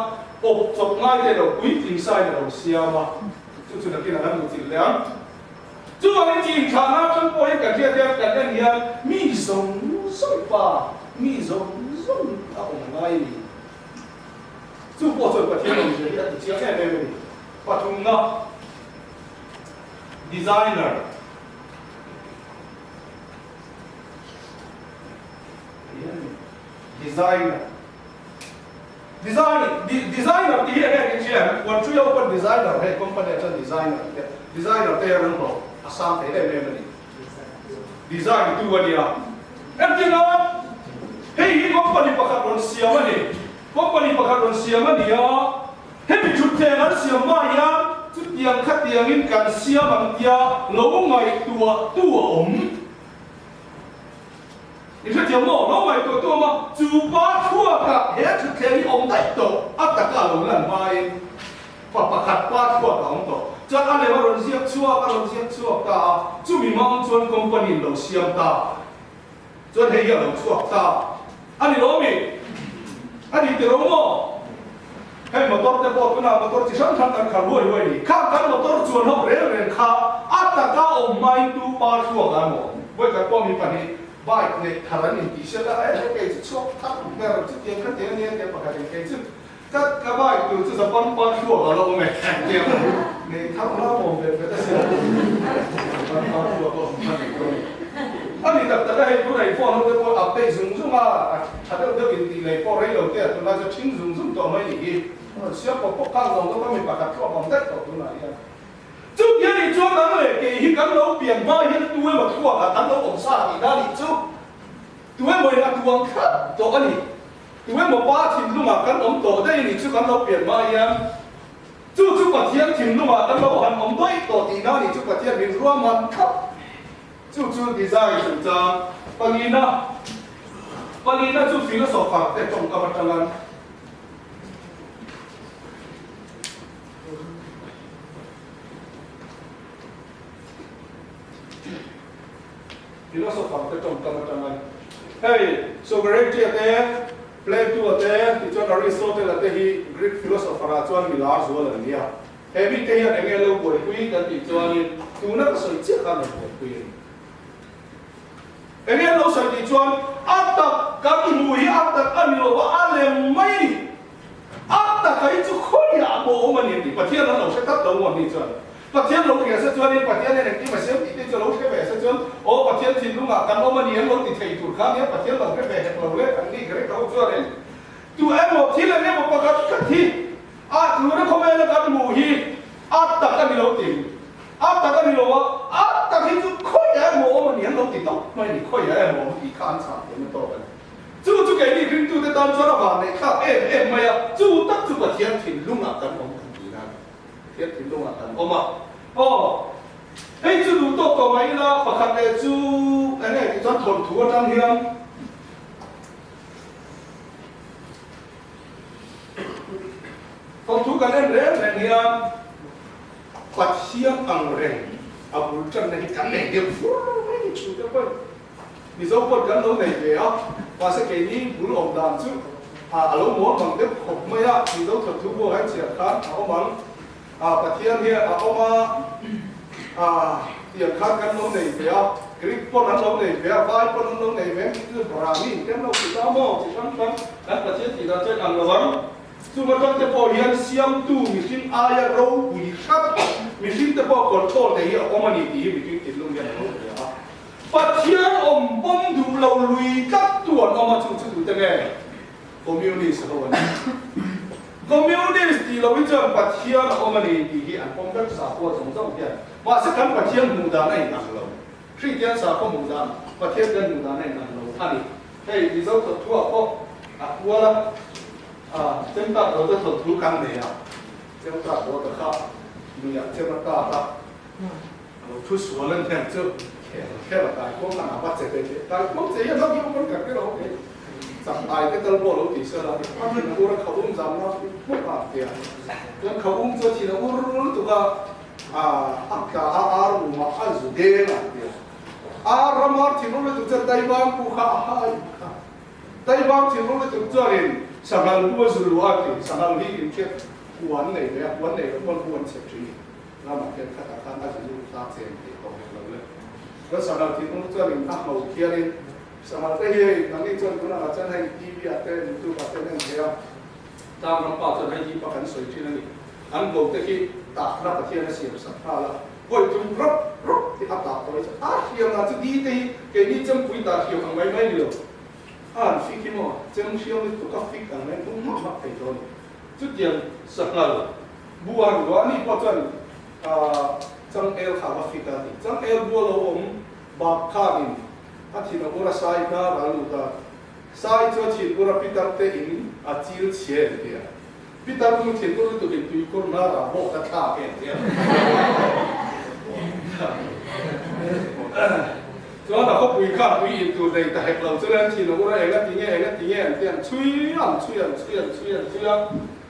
awp chawp ngai te lo puitling sa in a lo siam a, chu chu nakin a kan luhchilh leh ang. Chuvangin chi inthlahna atang pawh hian kan hriat hian kan en hian mi zawng zawng pa, mi zawng zawng a awm ngai a ni. Chu pawh chuan Pathian awmzia hi a ti chiang em em a ni. Pathumna, Designer. Designer. Design, designer tih hi enge kan hria em? Puan ṭui ho pawn designer hei company ah chuan designer te, designer te hian an hlawh a sang thei em em a ni. Design tu a nia. Entirna, hei hi company pakhat rawn siam a ni. Company pakhat rawn siam a ni a, hemi ṭhutthleng an siam hma hian chutiang khatiangin kan siam ang tia lo ngaihtuah tu a awm. I hrethiam maw? Lo ngaihtuah tu a awm a, chu pa thluakah he ṭhutthleng hi awm daih tawh, a taka lo lan hmain pa pakhat pa thluak a awm tawh. Chuan a lem a rawn ziak chhuak, a rawn ziak chhuak ta a, chumi mang chuan company in lo siam ta. Chuan hei hi a lo chhuak ta a ni lo mi? A ni tiro maw? Hei motor te pawh tunah motor chi hrang hrang kan khar huai huai ni. Khang kan motor chuan ho rel reng kha a taka awm mai tu pa thluak a maw? Vawi khat pawh mi pahnih bike neih thar an intih siak a, eh kei chu chhuak thar ber chutiang kha te ania tia pakhat in kei chu ka ka bike tur chu Japan pa thluak a lo awm e tia nei thar la awm ve ve ta sia Japan pa thluak a awm kha ni dawn a ni tak tak a hei tunah i phone ho te pawh update zung zung a a tha deuh deuh in tih lei pawh rei lo te a tunlai chu ṭhing zung zung tawh mai nih hi siam pawp pawp khan zawng deuh a mi pakhat thluak awm daih tawh tunah hian Chutiang nih chuan nang leh kei hi kan lo pian hma hian tu emaw thluakah kan lo awm sa tih na nih chu tu emaw in a tuang thlap tawh a ni. Tu emaw pa thinlungah kan awm tawh daih nih chu kan lo pian hma hian chu chu Pathian thinlungah kan lo han awm daih tawh tih na nih chu Pathian min ruahman thlap. Chu chu design chungchang palina palina chu philosopher te tawngkam atanga Philosopher te tawngkam atanga hei Socrates-a te, Plato-a te, tichuan Aristotle-a te hi Greek philosopher-ah chuan mi lar zual an ni a. He mite hian eng nge lo buaipui kan tih chuanin tuna ka sawi chiah khan rawn buaipui a ni. Eng nge an lo sawi tih chuan a tak kan hmu hi a tak a ni lo va, a lem mai a ni. A taka hi chu khawiah pawh awm a ni tih Pathian an lo hre tlat lo maw ni chuan Pathian lo hria se chuanin Pathian hian engtin a siam tih te chu a lo hre ve se chuan aw Pathian thinlungah kan awm a ni an lo ti thei tur kha nia Pathian lo hre ve hek lo le an ni ka ring tho chuanin tu emaw thil eng emaw pakhat khat hi a tura khawvela kan hmuh hi a tak a ni lo tih a tak a ni lo a a tak hi chu khawiah emaw awm a ni an lo ti tawp mai a ni khawiah emaw awm tih kha an chhah thiam a tawk a ni. Chu chu keini ringtute tan chuan a van neih thlak em em mai a, chu tak chu Pathian thinlungah kan awm kan tih nan Pathian thinlungah kan awm a. Aw, hei chu duh tawk tawh mai ila, pakhat leh chu eng nge tih chuan thawnthu atang hian thawnthu kan en reng reng hian Pathian ang reng a bul tanna hi kan nei deuh fur mai ni chu te pawhin. Mizo pawh kan lo nei ve a, mahse keini bul awm dan chu a lo muang ang deuh khawp mai a, Mizo thawnthu buak hian chhiar khan a awm ang, Pathian hi a awm a, tiang khan kan lo nei ve a, Greek pawn an lo nei ve a, Vai pawn an lo nei ve, chu Brahmin te an lo ti ta maw, chi hrang hrang kan Pathian tih dan chuan ang lo ang. Chung atang te pawh hian siamtu mihring aia ropui hrat mihring te pawh control thei hi a awm a ni tih hi mihring thinlung hian a lo hria a. Pathian awm pawm duh lo lui tlat tu an awm a, chu chu tute nge? Communist ho an ni. Communist tih lo hi chuan Pathian a awm a ni tih hi an pawm vek sakhua zawng zawng hian. Mahse kan Pathian hmuh dan a inang lo. Kristian sakhua hmuh dan, Pathian kan hmuh dan a inang lo a ni. Hei Mizo thawnthuah pawh a kual a, Chemtak Rawta thawnthu kan nei a, Chemtak Rawta kha nuiah chem a tak a, A lo thu sual an hian chu khel khel a tai kuang a va che ve teh tai kuang che hian ho hi awm kan kher ho kei chak ai te tal pawh lo ti sela a thin ur a kha um zam na hmuh a tia chuan kha um chu a thin a ur lutuk a a a tla a ar um a a zu deng a tia ar ram ar thin ur lutuk chuan taibang pu kha a hai kha taibang thin ur lutuk chuanin sanghal pu a zu lu a ti sanghal hi in hriat huan nei ve a huan nei lo pawn huan chhe thin. Ramah khian khatah khan a zilur ta chen tih tawh hek lo le. Chuan sanghal thih hmang chuan in a hlo khianin sanghal te hi hei nangni chuan tunah lah chuan hei TV ah te YouTube ah te an en thei a, tlang ram pa chuan hei hi pa kan sawi thin a ni. An bo te khi tahna Pathian a siam sak nghal a, vawi tum rawp rawp hi a tah tawh hi chu a hriam lah chu di te hi keini chempui tah hriam ang mai mai ni lo. A han fik hi maw, chem hriau lutuk a fik ang mai bung hmak hmak thei tawh a ni. Chutiang sanghal bu a han luah a nih pawh chuan changel kha a va fik a ti. Changel bu a lo awm bak khanin a thin a ur a sai hnar a lut a, sai chu a thin ur a pitar te in a chil chhe an ti a. Pitar nu thin ur lutuk in tuikhur hnar ah bawk a thlak e an ti a. Chuan a khawpui kha tui in tur nei ta hek lo chuan an thin a ur a, eng a ti nge, eng a ti nge an ti an chhui a, an chhui an chhui an chhui an chhui a,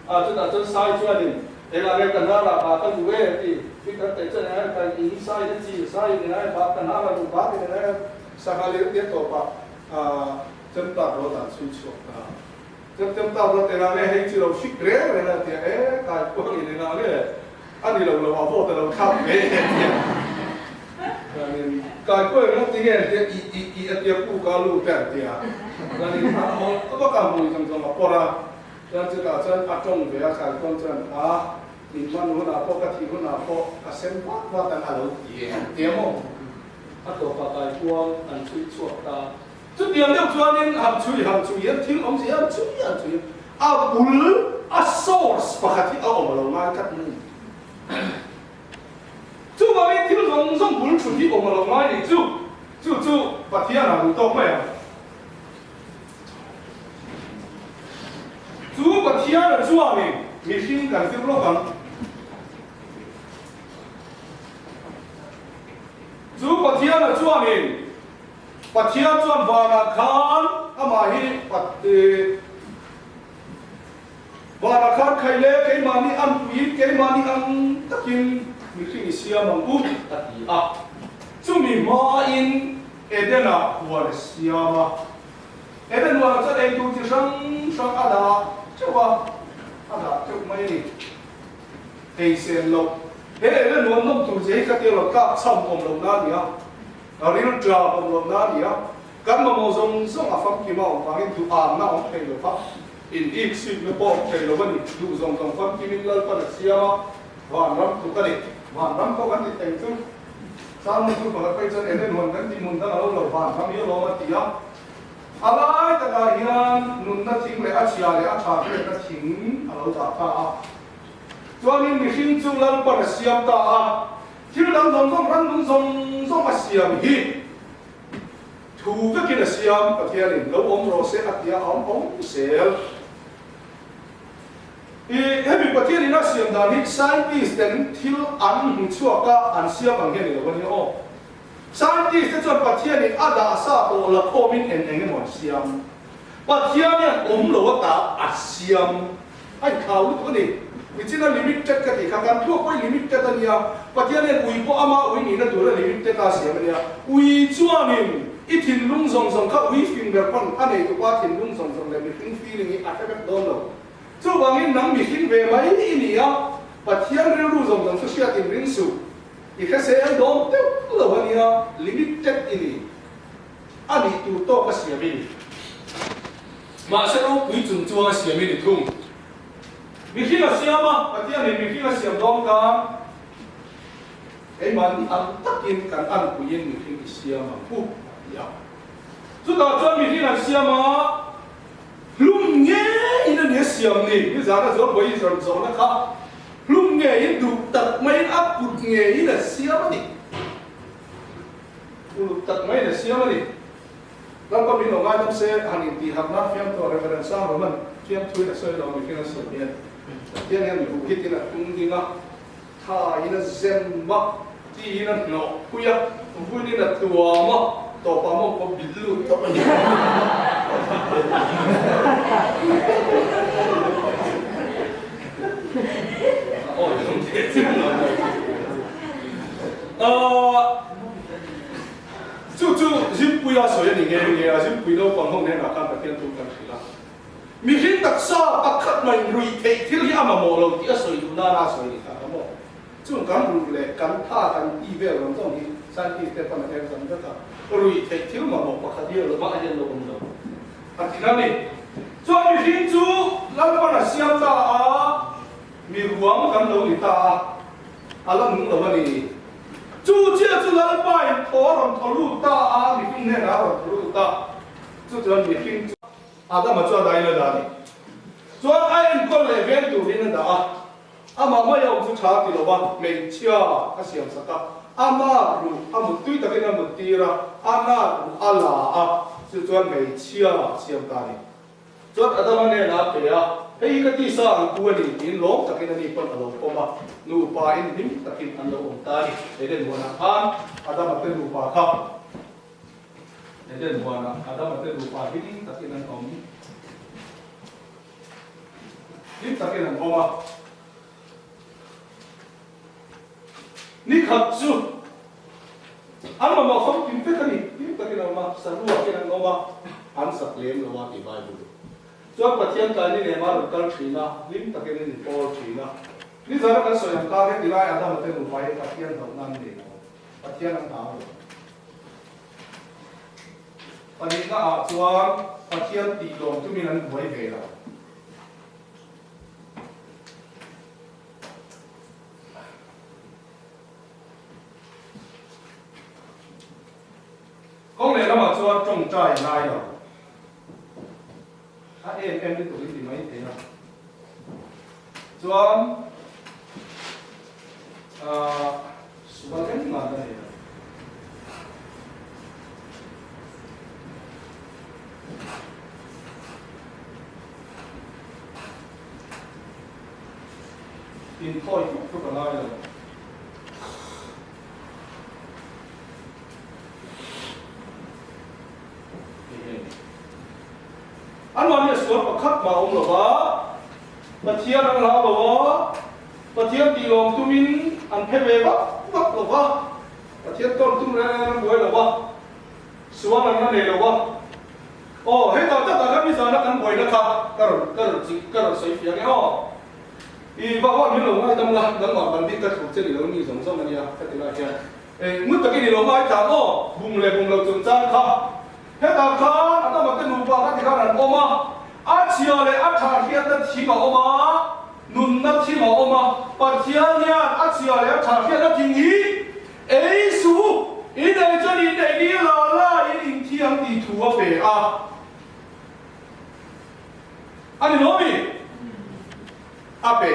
ah chutah chuan sai chuanin engah nge ka hnar ah bak a luh e a ti, pitar teh chuan engah nge ka in sai in a chil sai in engah nge bak ka hnar a luh bak in engah nge sangha leh tia tawpah ah chem tak rawt ah an chhui chhuak ta. Chem chem tak rawt engah nge hei chu lo hrik reng reng a tia e kai kuang in engah nge a ni lo lo a vote a lo thlak ve e tia chuanin kai kuang engah tinge an tia ih ih ih a tia pu ka lu te an tia chuanin a a vak a hmui zawng zawng a pawrh a chuan chutah chuan a tawng ve a kai kuang chuan a min hman hunah pawh ka thih hunah pawh ka sem vat vat ang a lo ti e an tia maw a tawpah kai kuang an chhui chhuak ta. Chutiang deuh chuanin han chhui han chhui hian thil awmzia han chhui han chhui a bul a source pakhat hi a awm lo ngai tlat mai a ni. Chuvangin thil zawng zawng bul thut hi awm lo ngai nih chu chu chu Pathian ah duh tawk mai ang. Chu Pathian a chuanin mihring kan zir lawk ang. Chu Pathian a chuanin Pathian chuan vanah khan amah hi vanah khan khaih le keimahni an puiin keimahni ang takin mihring i siam ang u a ti a. Chumi hmain Eden-ah huan a siam a. Eden huanah chuan eitur chi hrang hrang a dah teuh a, a dah teuh mai a ni. Ei sen loh. He Eden huan nawm tur che hi khatia lo tlak cham awm lohna a ni a. A ril ṭap awm lohna a ni a, kan mamawh zawng zawng a famkim a awm vangin duh amna a awm thei lo va, in ik sikna pawh awm thei lo a ni. Duh zawng zawng famkimin Lalpan a siam a, vanram tluk a ni. Vanram pawh kan ti thei chu Salmon chu pakhat phei chuan Eden huan kan tih hmun dang a lo lo, vanram hi a lawm a ti a. A lai takah hian nunna thing leh a chhia leh a ṭha hriatna thing a lo dah ta a. Chuanin mihring chu Lalpan a siam ta a. Thil dang zawng zawng rannung zawng zawng a siam hi thu vekin a siam, Pathianin lo awm rawh se a tia a awm awm zel. I hemi Pathianin a siam dan hi scientist ten thil an hmu chhuak a an siam ang hian ni lo a nia aw. Scientist te chuan Pathianin a dah sa tawh la khawmin eng eng emaw an siam. Pathian hian awm lo ata a siam. A inthlau lutuk a ni. Nichina limited ka tih kha kan thuak pawh hi limited a nia. Pathian hian ui pawh ama ui nihna tura limited a siam a nia. Ui chuanin i thinlung zawng zawng kha ui fing ber pawn a nei tupa thinlung zawng zawng leh mihring feeling hi a hre vek dawn lo. Chuvangin nang mihring ve mai i ni a, Pathian rilru zawng zawng chu hriat in ring suh. I hre sel dawn deuh lo a nia, limited i ni. A nih tur tawk a siam i ni. Mahse ropui chung chuang a siam i ni thung. Mihring a siam a, Pathianin mihring a siam dawn khan keimahni ang takin kan anpuiin mihring i siam ang u a ti a. Chutah chuan mihring an siam a, hlum ngeiin a ni a siam ni. Nizana Zawlbawi i zawrh zawhna kha hlum ngeiin duh tak maiin a kut ngeiin a siam a ni. Uluk tak maiin a siam a ni. Lalpa min lo ngaidam se, han intihharhna fiamtu a Reverend Sang Roman fiamthuin a sawi lo mihring a sawi hian Pathian hian mi huhhitin a tung ding a, tha in a zem a, ti in a hnawh phui a, vun in a tuam a, tawpah maw pawh bil lut tawp a ni. A awi awm teh chiang lo. Chu chu Zimpuia sawi a ni nghe nghe a, Zimpui naupang ho hnenah khan Pathian thu kan hrilh a. Mihring taksa pakhat mai ruih theih thil hi a mamawh lo tih a sawi duh nana a sawi ni kha ka maw? Chung kan ruh leh kan tha kan ti vel rawn zawng hi scientist te pawn a her zam vek a, ruih theih thil mamawh pakhat hi a lo mah hian lo awm lo a ti na ni. Chuan mihring chu Lalpan a siam ta a, mi ruang kan lo ni ta a, a la nung lo a ni. Chu chiah chu Lalpa in thaw a rawn thaw lut ta a, mihring hnenah a rawn thaw lut a, chu chuan mihring chu. Adama chu a dahin a dah a ni. Chuan a enkawl leh veng turin a dah a. Amah mai a awm chu tha ti lova hmeichhia a siam sak a, a nak ruh a mut tui takin a mut tir a, a nak ruh a la a, chu chuan hmeichhia a siam ta a ni. Chuan Adama hnenah a pe a, Hei hi ka tisa ang ku a ni tiin lawm takin ani pawn a lo pawm a, nupa in hlim takin an lo awm ta a ni. Eden huanah khan Adama te nupa kha Eden huanah Adama te nupa hlim takin an awm. Hlim takin an awm a. Ni khat chu an mamawh famkim vek a ni. Hlim takin an awm a, saruak in an awm a, an sak lem lo a tih Bible. Chuan Pathian tlai ni lem a rawn kal thin a, hlim takin an inpawl thin a. Nizan a kan sawi ang khan heti lai Adama te nupa hi Pathian hlauhna an nei lo. Pathian an hlau lo. Pahnihna ah chuan Pathian tih lawm tumin an buai ve lo. Kawng leh lamah chuan tawngtai a ngai lo. A em em lutuk in ti mai thei a. Chuan ahh sual engmah ka nei lo. Inthawi tluk tluk a ngai lo. Anmahni a sual pakhat mah a awm lo va, Pathian an hlau lo a, Pathian tih lawm tumin an phe ve vak vak lo va, Pathian tawn tum reng reng an buai lo va, sual an la nei lo va. Aw, hetah takah khan nizana kan buaina kha ka rawn ka rawn chik ka rawn sawi fiah nge aw. I va hawn min lo ngaidam la, nangmah ban bik ka thluk che ni lo ni zawng zawng a nia ka ti lai hian. Ngut takin i lo ngaithla maw? Bum leh bum lo chungchang kha. Hetah khan a dama te nupa kha tikhan an awm a, a chhia leh a tha hriatna thing a awm a, nunna thing a awm a, Pathian hian a chhia leh a tha hriatna thing hi ei suh, in ei chuan in ei ni la la in inthiam tih thu a pe a. A ni lo mi? A pe.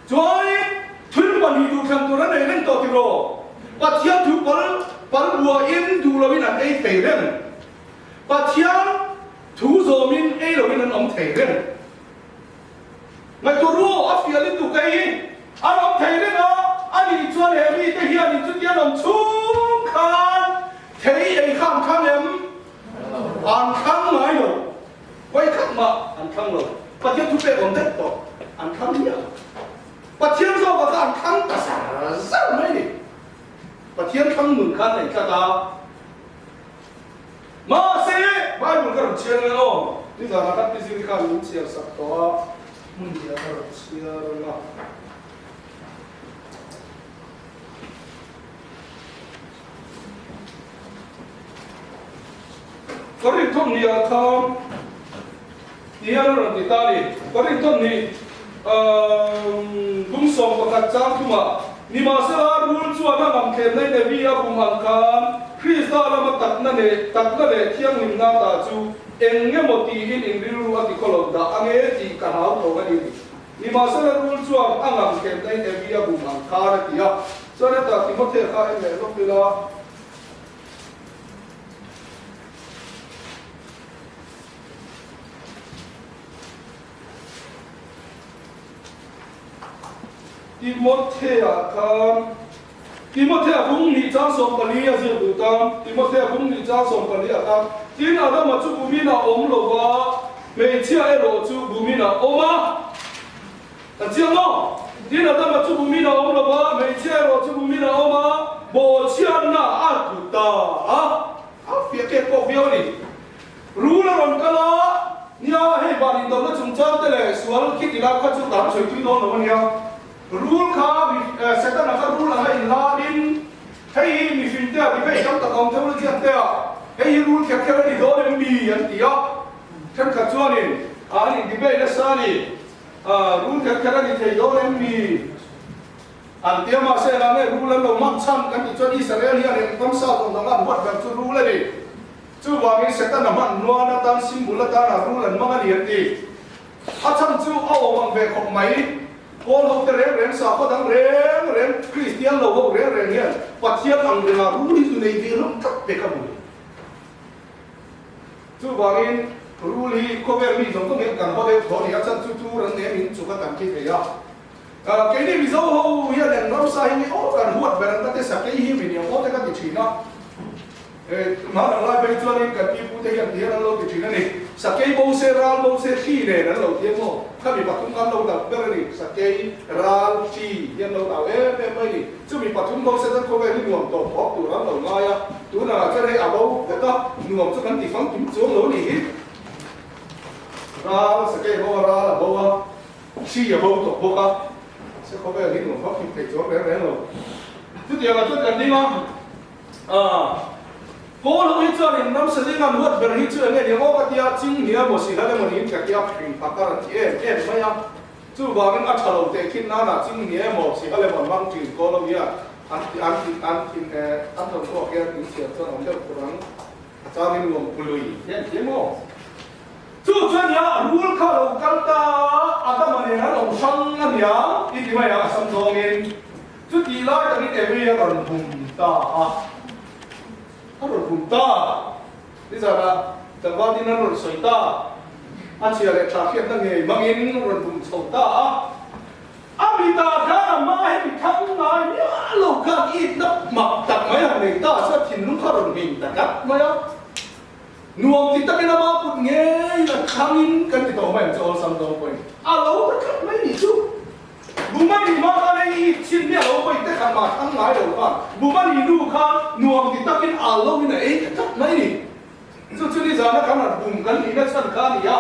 Chuanin thil pahnih duh thlan tur a nei reng tawh tiraw? Pathian thu pal pal buain duh loin an ei thei reng. Pathian thu zawmin ei loin an awm thei reng. Ngaihtuah ru, a fiah lutuk ei hi an awm thei reng a, a nih chuan he mite hianin chuti an awm chhung khan thei ei kha an thlang em? An thlang ngai lo. Vawikhat mah an thlang lo. Pathian thu pek awm daih tawh an thlang miah lo. Pathian zawkah kha an thlang ta zar zar mai ni. Pathian thlang nun kha an nei tlat a. Mahse, Bible ka rawn chhiar nge aw? Nizanah khan Pi Ziri khan min chhiar sak tawh a, hmun hnih ah ka rawn chhiar ang a. Korinthon ni ah khan tihian a rawn ti ta a ni. Korinthon ni bung 11 chang thumah, Nimahsela rul chuan a ngamthlemna in Evi a bum ang khan Krista lama takna leh takna leh thianghlimna ta chu eng ngemaw tiin in rilru a ti khaw lo dah ange tih ka hlau tho a ni. Nimahsela rul chuan a ngamthlemna in Evi a bum ang khan a ti a. Chuan hetah Timothea kha en leh lawk ila. Timothea khan Timothea bung hnih chang 14 a zir duh tan Timothea bung hnih chang 14 a khan tin Adama chu bumin a awm lo va, hmeichhia erawh chu bumin a awm a. Ka chiang maw? Tin Adama chu bumin a awm lo va, hmeichhia erawh chu bumin a awm a, bawhchhiatna a tlu ta a. A fiah kek pawh viau a ni. Rul a rawn kal a, nia hei van indawrna chungchang te leh sual khi ti lai kha chu kan sawi tui dawn lo a nia. Rul kha mi Setana kha rul anga inlarin hei hi mihring te ah debate tam tak a awm theologian te ah hei hi rul kher kher a ni dawn em mi an ti a. Thenkhat chuanin an in debate nasa a ni. Rul kher kher a ni thei dawn em mi? An ti a, mahse engah nge rul an lo man chhan kan tih chuan Israel hian eng ramsa zawng dang an huat ber chu rul a ni. Chuvangin Setana hman nuan atan symbol atana rul an hmang a ni an ti. A chhan chu a awm ang ve khawp mai. Pawl ho te reng reng, sakhaw dang reng reng, Kristian lo ho reng reng hian Pathian ang renga rul hi zu nei ve hlawm tlat pek a hmu. Chuvangin rul hi khawvel mi zawng zawng hian kan haw deuh tho a ni. A chhan chu chu ran nen in chuk a kan thi thei a. Keini Mizo ho hian eng ramsa hi nge aw kan huat ber ang ka ti sakei hi mi niang aw te ka ti thin a. Hman ang lai phei chuanin kan pi pute hian ti hian an lo ti thin a ni. Sakei bo se, ral bo se, hri nen an lo ti em aw? Khami pathum kha an lo dap ber a ni. Sakei, ral, hri hi an lo dau em em mai a ni. Chumi pathum bo se chuan khawvel hi nuam tawp phawk tur an lo ngai a. Tunah chuan hei a bo vek a, nuam chu kan ti famkim chuang lo a ni hi. Ral, sakei bo a, ral a bo a. Hri a bo tawh bawk a, mahse khawvel hi nuam vak him thei chuang reng reng lo. Chutiangah chuan kan ding a, aah Paul ho hi chuanin ramsa zinga an huat ber hi chu eng nge ni aw ka tia, Chinghnia emaw Sihal emaw niin ka tia hring phak a rawn ti em em mai a. Chuvangin a tha lo teh khin nana Chinghnia emaw Sihal emaw an hmang thin Paul ho hian an ti an ti an thin eh an rawn chhuak hian in chhiar chuan awm deuh tur ang a changin nuam pului hian ti emaw. Chu chu ania rul kha lo kal ta a, Adama nen an awm hrang ania i ti mai a, a sam zawngin. Chutih lai takin Evi a rawn hum ta a, a rawn hum ta. Nizanah tlangval tin an rawn sawi ta, a chhia leh tha hriatna ngei hmangin rawn hum chho ta a. A mitah khan a hma hemi thang ngai miah lo khan itna mak tak mai han nei ta chuan thinlung kha rawn hmin ta tlat mai a. Nuam ti takin ama kut ngei la thangin kan ti tawh mai ang chu awlsam zawng pawhin a lo ta tlat mai nih chu. Bumani hma khan hei i chhin miah lo pawhin te khat mah thang ngai lo khan Bumani nu khan nuam ti takin a lo in a ei ta tlat mai ni. Chu chu nizana kan han bum kan nihna chhan kha a ni a.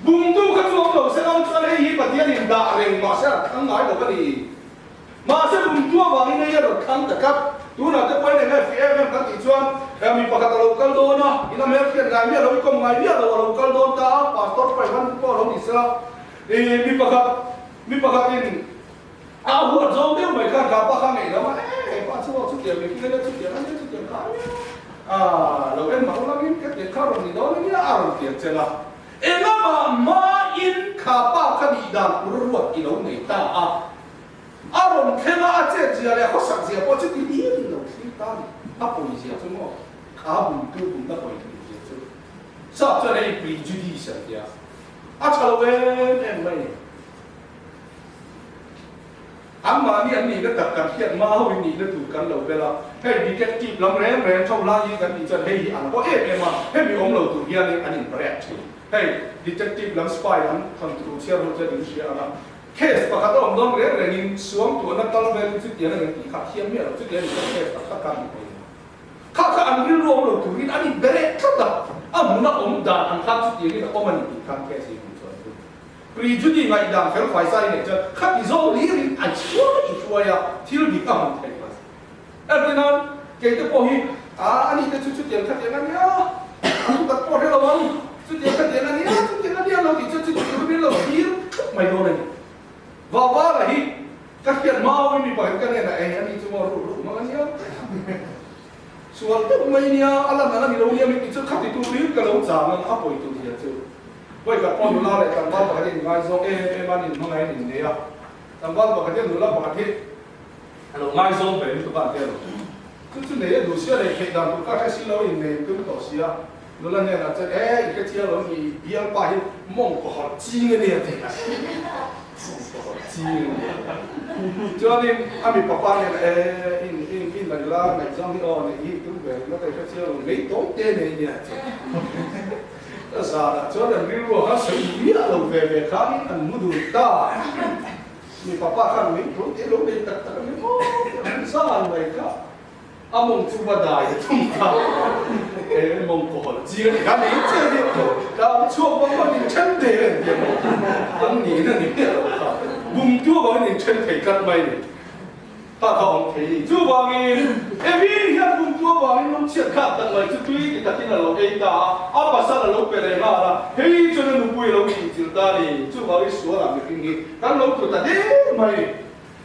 Bumtu kha chu awm lo se lang chuan hei hi Pathianin dah reng mahse a thang ngai lo a ni. Mahse bumtu avangin hei a rawn thlang ta tlat. Tunah te pawhin eng nge fih em em kan tih chuan mi pakhat a lo kal dawn a, in a hmelhriat ngai miah lo, i kawm ngai miah lo a lo kal dawn ta a, Pastor pa Ivan pawh a lo ni sela, i mi pakhat mi pakhatin a huat zawng deuh mai khan kha pa kha ngeih lo a, e he pa chu aw chutiang mi khi ania chutiang ania chutiang kha ania a lo en mak langin ka tiang kha rawn ni dawn ania a rawn tiang cheng a. Engama hmain kha pa kha nih dan tur ruat i lo nei ta a. A rawn thleng a, a chet zia leh a khawsak zia pawh chuti hlir in lo thlir ta a ni. A pawi zia chu maw? Kha bumtu bumna pawi thlir zia chu. Sap chuan hei prejudice an ti a. A tha lo em em mai ni. Anmahni an nihna tak kan hriat hma ho in nihna tur kan lo bel a. Hei detective lam reng reng tho lai hi kan tih chuan hei hi an haw em em a, hemi awm lo tur hianin an inbreak thin. Hei detective lam spy lam thawnthu chhiar ho chuan in hria ang a. Case pakhat a awm dawn reng rengin suangtuahna kal velin chutiang a nen tih kha a thiam miah lo, chutiang a nih chuan case tak tak kha a ni thei lo. Kha kha an rilru awm lo turin an inberek tlat a, a hmuna awm dan ang khan chutiangin a awm a ni tih khan case hi hmuh chuan a tum. Prejudy ngaihdan fel fai sai nei chuan khati zawng hlirin a chhuak i hruai a, thil dik a hmu thei lo. Entirnan, keite pawh hi a ani te chu chutiang khatiang a nia, a thu tak pawh hre lo ang, chutiang khatiang a nia, chutiang a nia lo tih chuan chuti tur min lo thlir thup mai dawn a ni. Vavara hi ka hriat hma awin mi pakhat ka hnenah ei ani chu maw ruh ruh hmang a nia, sual deuh mai nia, a lan a la ni lo nia min tih chuan khati tur hlir ka lo chang ang a pawi tur zia chu. Vawikhat pawh nula leh tlangval pakhat hi inngaizawng em em a, an inhmangaih an innei a, tlangval pakhat hian nula pakhat hi A lo ngaizawng ve lutuk a an ti a lo. Chu chu nei a duh sia leh theih dan tur kha hre si lo in nei tum tawh sia. Nula hnenah chuan e i hre chiang lo ni i bialpa hi mawng kaw harh ching a nia ti a. Mawng kaw harh ching a nia. Chuanin a mipa pa hnenah e in in in la nula ngaihzawng hi aw nei hi tum ve ringawt a i hre chiang lo nei tawng te nei nia ti. Ka zanah chuan an rilru a khan sawi duh miah lo ve ve khanin an mu dun ta. Mipa pa khan min tun tih lo nei tak tak a ni maw tih an zan mai kha a mawng chu va dai a tum kha e mawng kaw hawlh chiang ni kha ni che hi tlan chhuak vang vang in then thei reng tih maw an niin a ni miah lo kha bum tu avangin in then thei tlat mai ni. Kha kha awm thei ni. Chuvangin, Evi hian bumtu avangin lungchhiat kha tak mai chu tui ti takin a lo ei ta a, a pasal a lo pe leh nghal a, hei chuan a nupui a lo inchilh ta a ni. Chuvangin sualah mihring hi kan lo tlu ta der mai ni.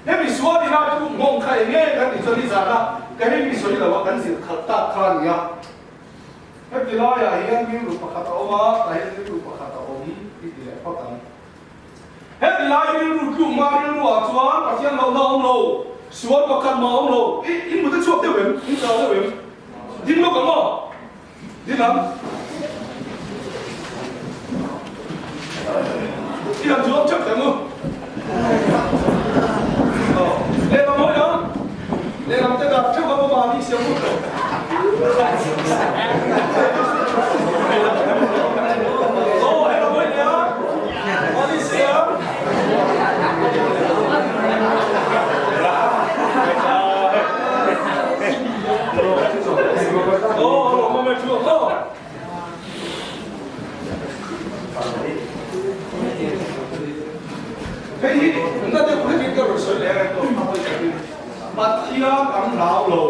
Hemi sual ina thu nghawng kha eng nge kan tih chuan nizana ka hemi sawi loh a kan zir khalh tak kha a ni a. Heti laiah hian rilru pakhat a awm a, tah hian rilru pakhat a awm i ti leh phawt ang. Heti lai rilru tlukma rilruah chuan Pathian lohna a awm lo, sual pakhat mah a awm lo. I in mut a chhuak deuh em? In chau deuh em? Ding lawk ang aw. Ding ang. I han zuam chak ang u. Aw, lehlam hawi ang. Lehlam te dar theuh a va mahni siam vut lo. Aw, helam hawi leh a. Mahni siam. Aw, a lawm awm e thu ang aw. Hei hi na deuh hlekin ka rawn sawi leh reng tawh a hawi takin Pathian an hlau lo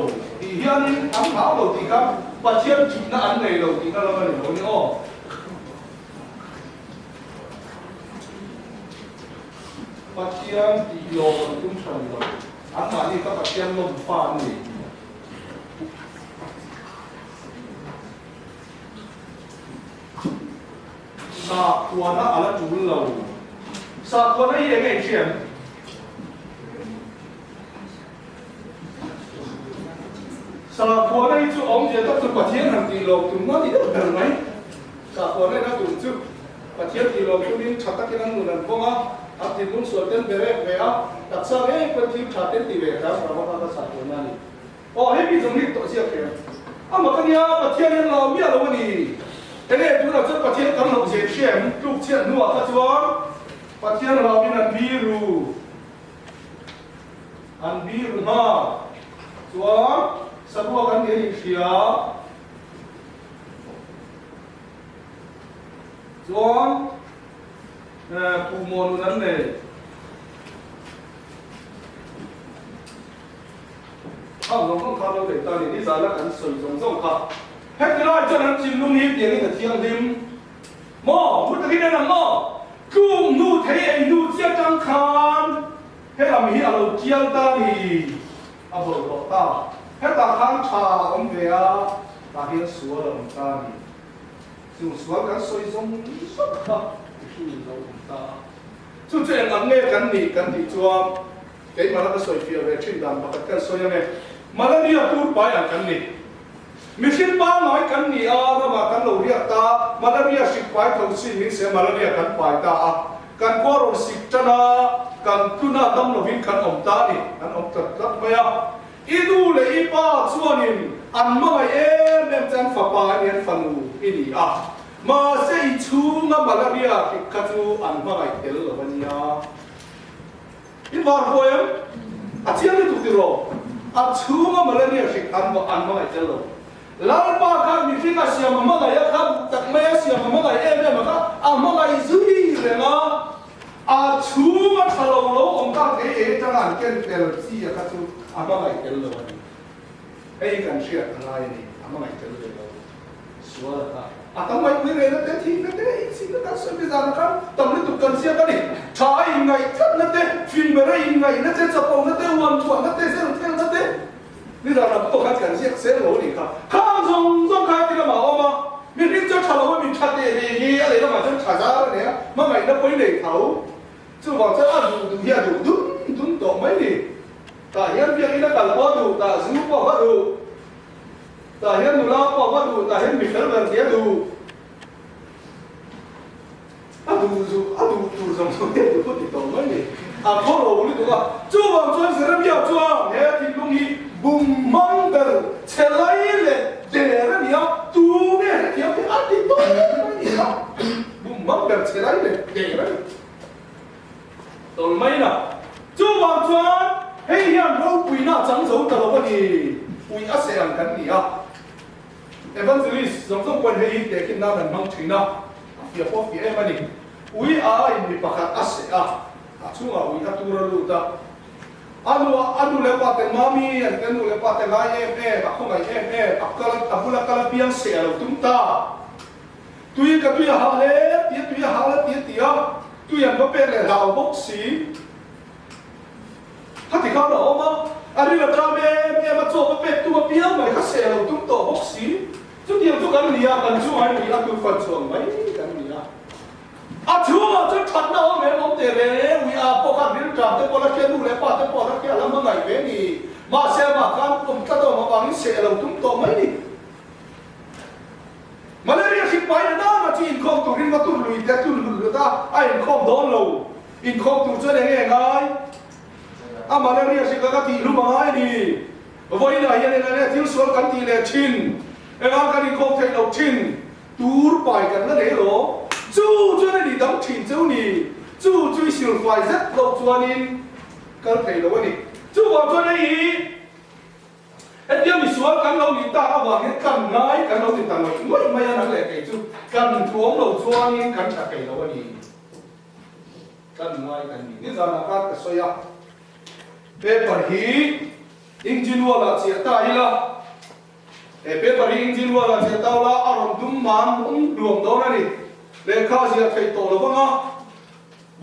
tih hianin an hlau lo tih kha Pathian thihna an nei lo tihna lam a ni lo a ni aw. Pathian tih lawm an tum hran lo, anmahni kha Pathian lawmfa an ni. Sakhuana a la tul lo. Sakhuana hi eng nge i hriat? Sakhuana hi chu awmzia tak chu Pathian han tih lawm tum na ni deuh ber mai. Sakhuana in a tum chu Pathian tih lawm tumin tha takin an nun an vawng a, an thinlung sual ten be rek ve a, taksa ngei pawn thil tha ten ti ve hram hram a kha kha sakhuana a ni. Aw hemi zawng hi tawh ziak em? Amah ka nia, Pathian hian lau miah lo a ni. Enge tunah chuan Pathian kan loh zeh hria em? Tluk chhiat hnuah kha chuan Pathian hlauhin an biru, an biru nghal. Chuan saruak an ni an inhria. Chuan puhmawh nun an nei. Khang zawng zawng kha lo nei ta ni, nizan a kan sawi zawng zawng kha. Heti lai chuan an thinlung hi tiangin a thianghlim maw? Hmu takin en ang maw? Tlum hnu thei ei hnu chiah tang khan helam hi a lo tial ta ni, a bawlhhlawh ta. Hetah khan tha a awm ve a, tah hian sual a awm ta ni. Chung sual kan sawi zawng zawng kha mihringin lo awm ta a. Chu chu eng ang nge kan nih kan tih chuan Keimah la ka sawi fiah ve thin dan pakhat kan sawi ang e. Malaria tur pai ang kan ni. Mihring pangngai kan ni a, ramah kan lo riak ta, malaria hrik pai tho si min se malaria kan pai ta a, kan khua rawn sik tan a, kan tluna dam lovin kan awm ta a ni, kan awm tlat tlat mai a. I nu leh i pa chuanin an hmangaih em em che an fapa a ni, an fanu i ni a. Mahse i chhunga malaria hrik kha chu an hmangaih tel lo a nia. I var hawi ang, a chiang lutuk ti rawh. A chhunga malaria hrik an an hmangaih tel lo. Lalpa khan mihring a siam a hmangaih a kha tak mai a siam a hmangaih em em a kha a hmangaih zui reng a, a chhunga tha lo lo awm kha thei ei atanga an ken tel chi a kha chu a hmangaih tel lo a ni. Hei kan hriat a ngai a ni, a hmangaih tel ve lo. Sual a kha. A tam mai pui rehna te, thihna te, inchhihna kan sawi ve zan a khan tam lutuk kan ziak a ni. Tha a inngaih tlatna te, fin ber a inngaihna te, chapona te, uan thuahna te, zel thelna te, nizan ah pawh khan kan ziak sel lo a nih kha. Khang zawng zawng kha heti lamah a awm a, mihring chu a tha lo a, mi tha teh ve hi a lei lamah chuan tha zar a nei a, hmangaihna pawh i nei tho. Chuvang chuan a duh duh hi a duh dun dun tawh mai ni. Tah hian biakinn a kal pawh a duh, tah zu pawh a duh. Tah hian nula pawh va duh, tah hian mi fel ber tia duh. A duh zu, a duh tur zawng zawng hi a duh ti tawh mai ni. A khaw lo lutuk a. Chuvang chuan Jeremia chuan he thinlung hi bum hmang ber chhe lai leh der a ni a, tu nge hrethiam hi a ti tawh mai ni a. Bum hmang ber chhe lai leh der a ni. Tawlh mai la. Chuvang chuan hei hian ropuina a chang zo ta lo a ni. Ui a seh ang kan ni a. Evangelist zawng zawng pawhin hei hi tehkhin nan an hmang thin a, a fiah pawh a fiah em a ni. Ui a in mi pakhat a seh a, a chungah ui a tur a lut a. A nu a nu leh pa te mami an te nu leh pa te ngai em em, a khawngaih em em, a kal a bula kal apiang seh a lo tum ta. Tui ka tui a hal e tia tui a hal a tia tia tui an va pek leh hlau bawk si. Khati khan a awm a, a ril a ṭam em em a, chaw va pek tum apiang mai kha seh lo tum tawh bawk si. Chutiang chu kan ni. ni a, kan chungah hian ui a tur fan chhuang mai kan ni a. A chhungah chuan thatna awm em awm teh reng, ui a pawh khan rilṭam te pawh la hria, nu leh pa te pawh la hria, a la hmangaih ve ni. Mahse amah khan awm tlat awm avangin seh lo tum tawh mai ni. Malaria hrik pai na nana chu inkhawm turin va tur lui te tlun hlut hlut a, a inkhawm dawn lo. Inkhawm tur chuan eng nge ngai? A malaria hrik a ka tih hlum a ngai ni. Vawiinah hian eng nge thil sual kan tih leh thin? Engang kan inkhawm theih loh thin? Tur pai kan la nei lo. Chu chuan a ni dang thin cheu ni. Chu chu i silfai zet loh chuanin kal thei lo a ni. Chuvang chuan hei hi Hetia misual kan lo nih tak avang hian kan ngai kan lo ti ta ngawih ngawih mai a, nang leh kei chu kan thuam lo chuanin kan tha thei lo a ni. Kan ngai kan ni. Nizanah khan ka sawi a, paper hi engine wall ah chiah ta ila, he paper hi engine wall ah chiah ta ula a rawn dum man um hluam dawn a ni. Lehkha ziah theih tawh lo vang a,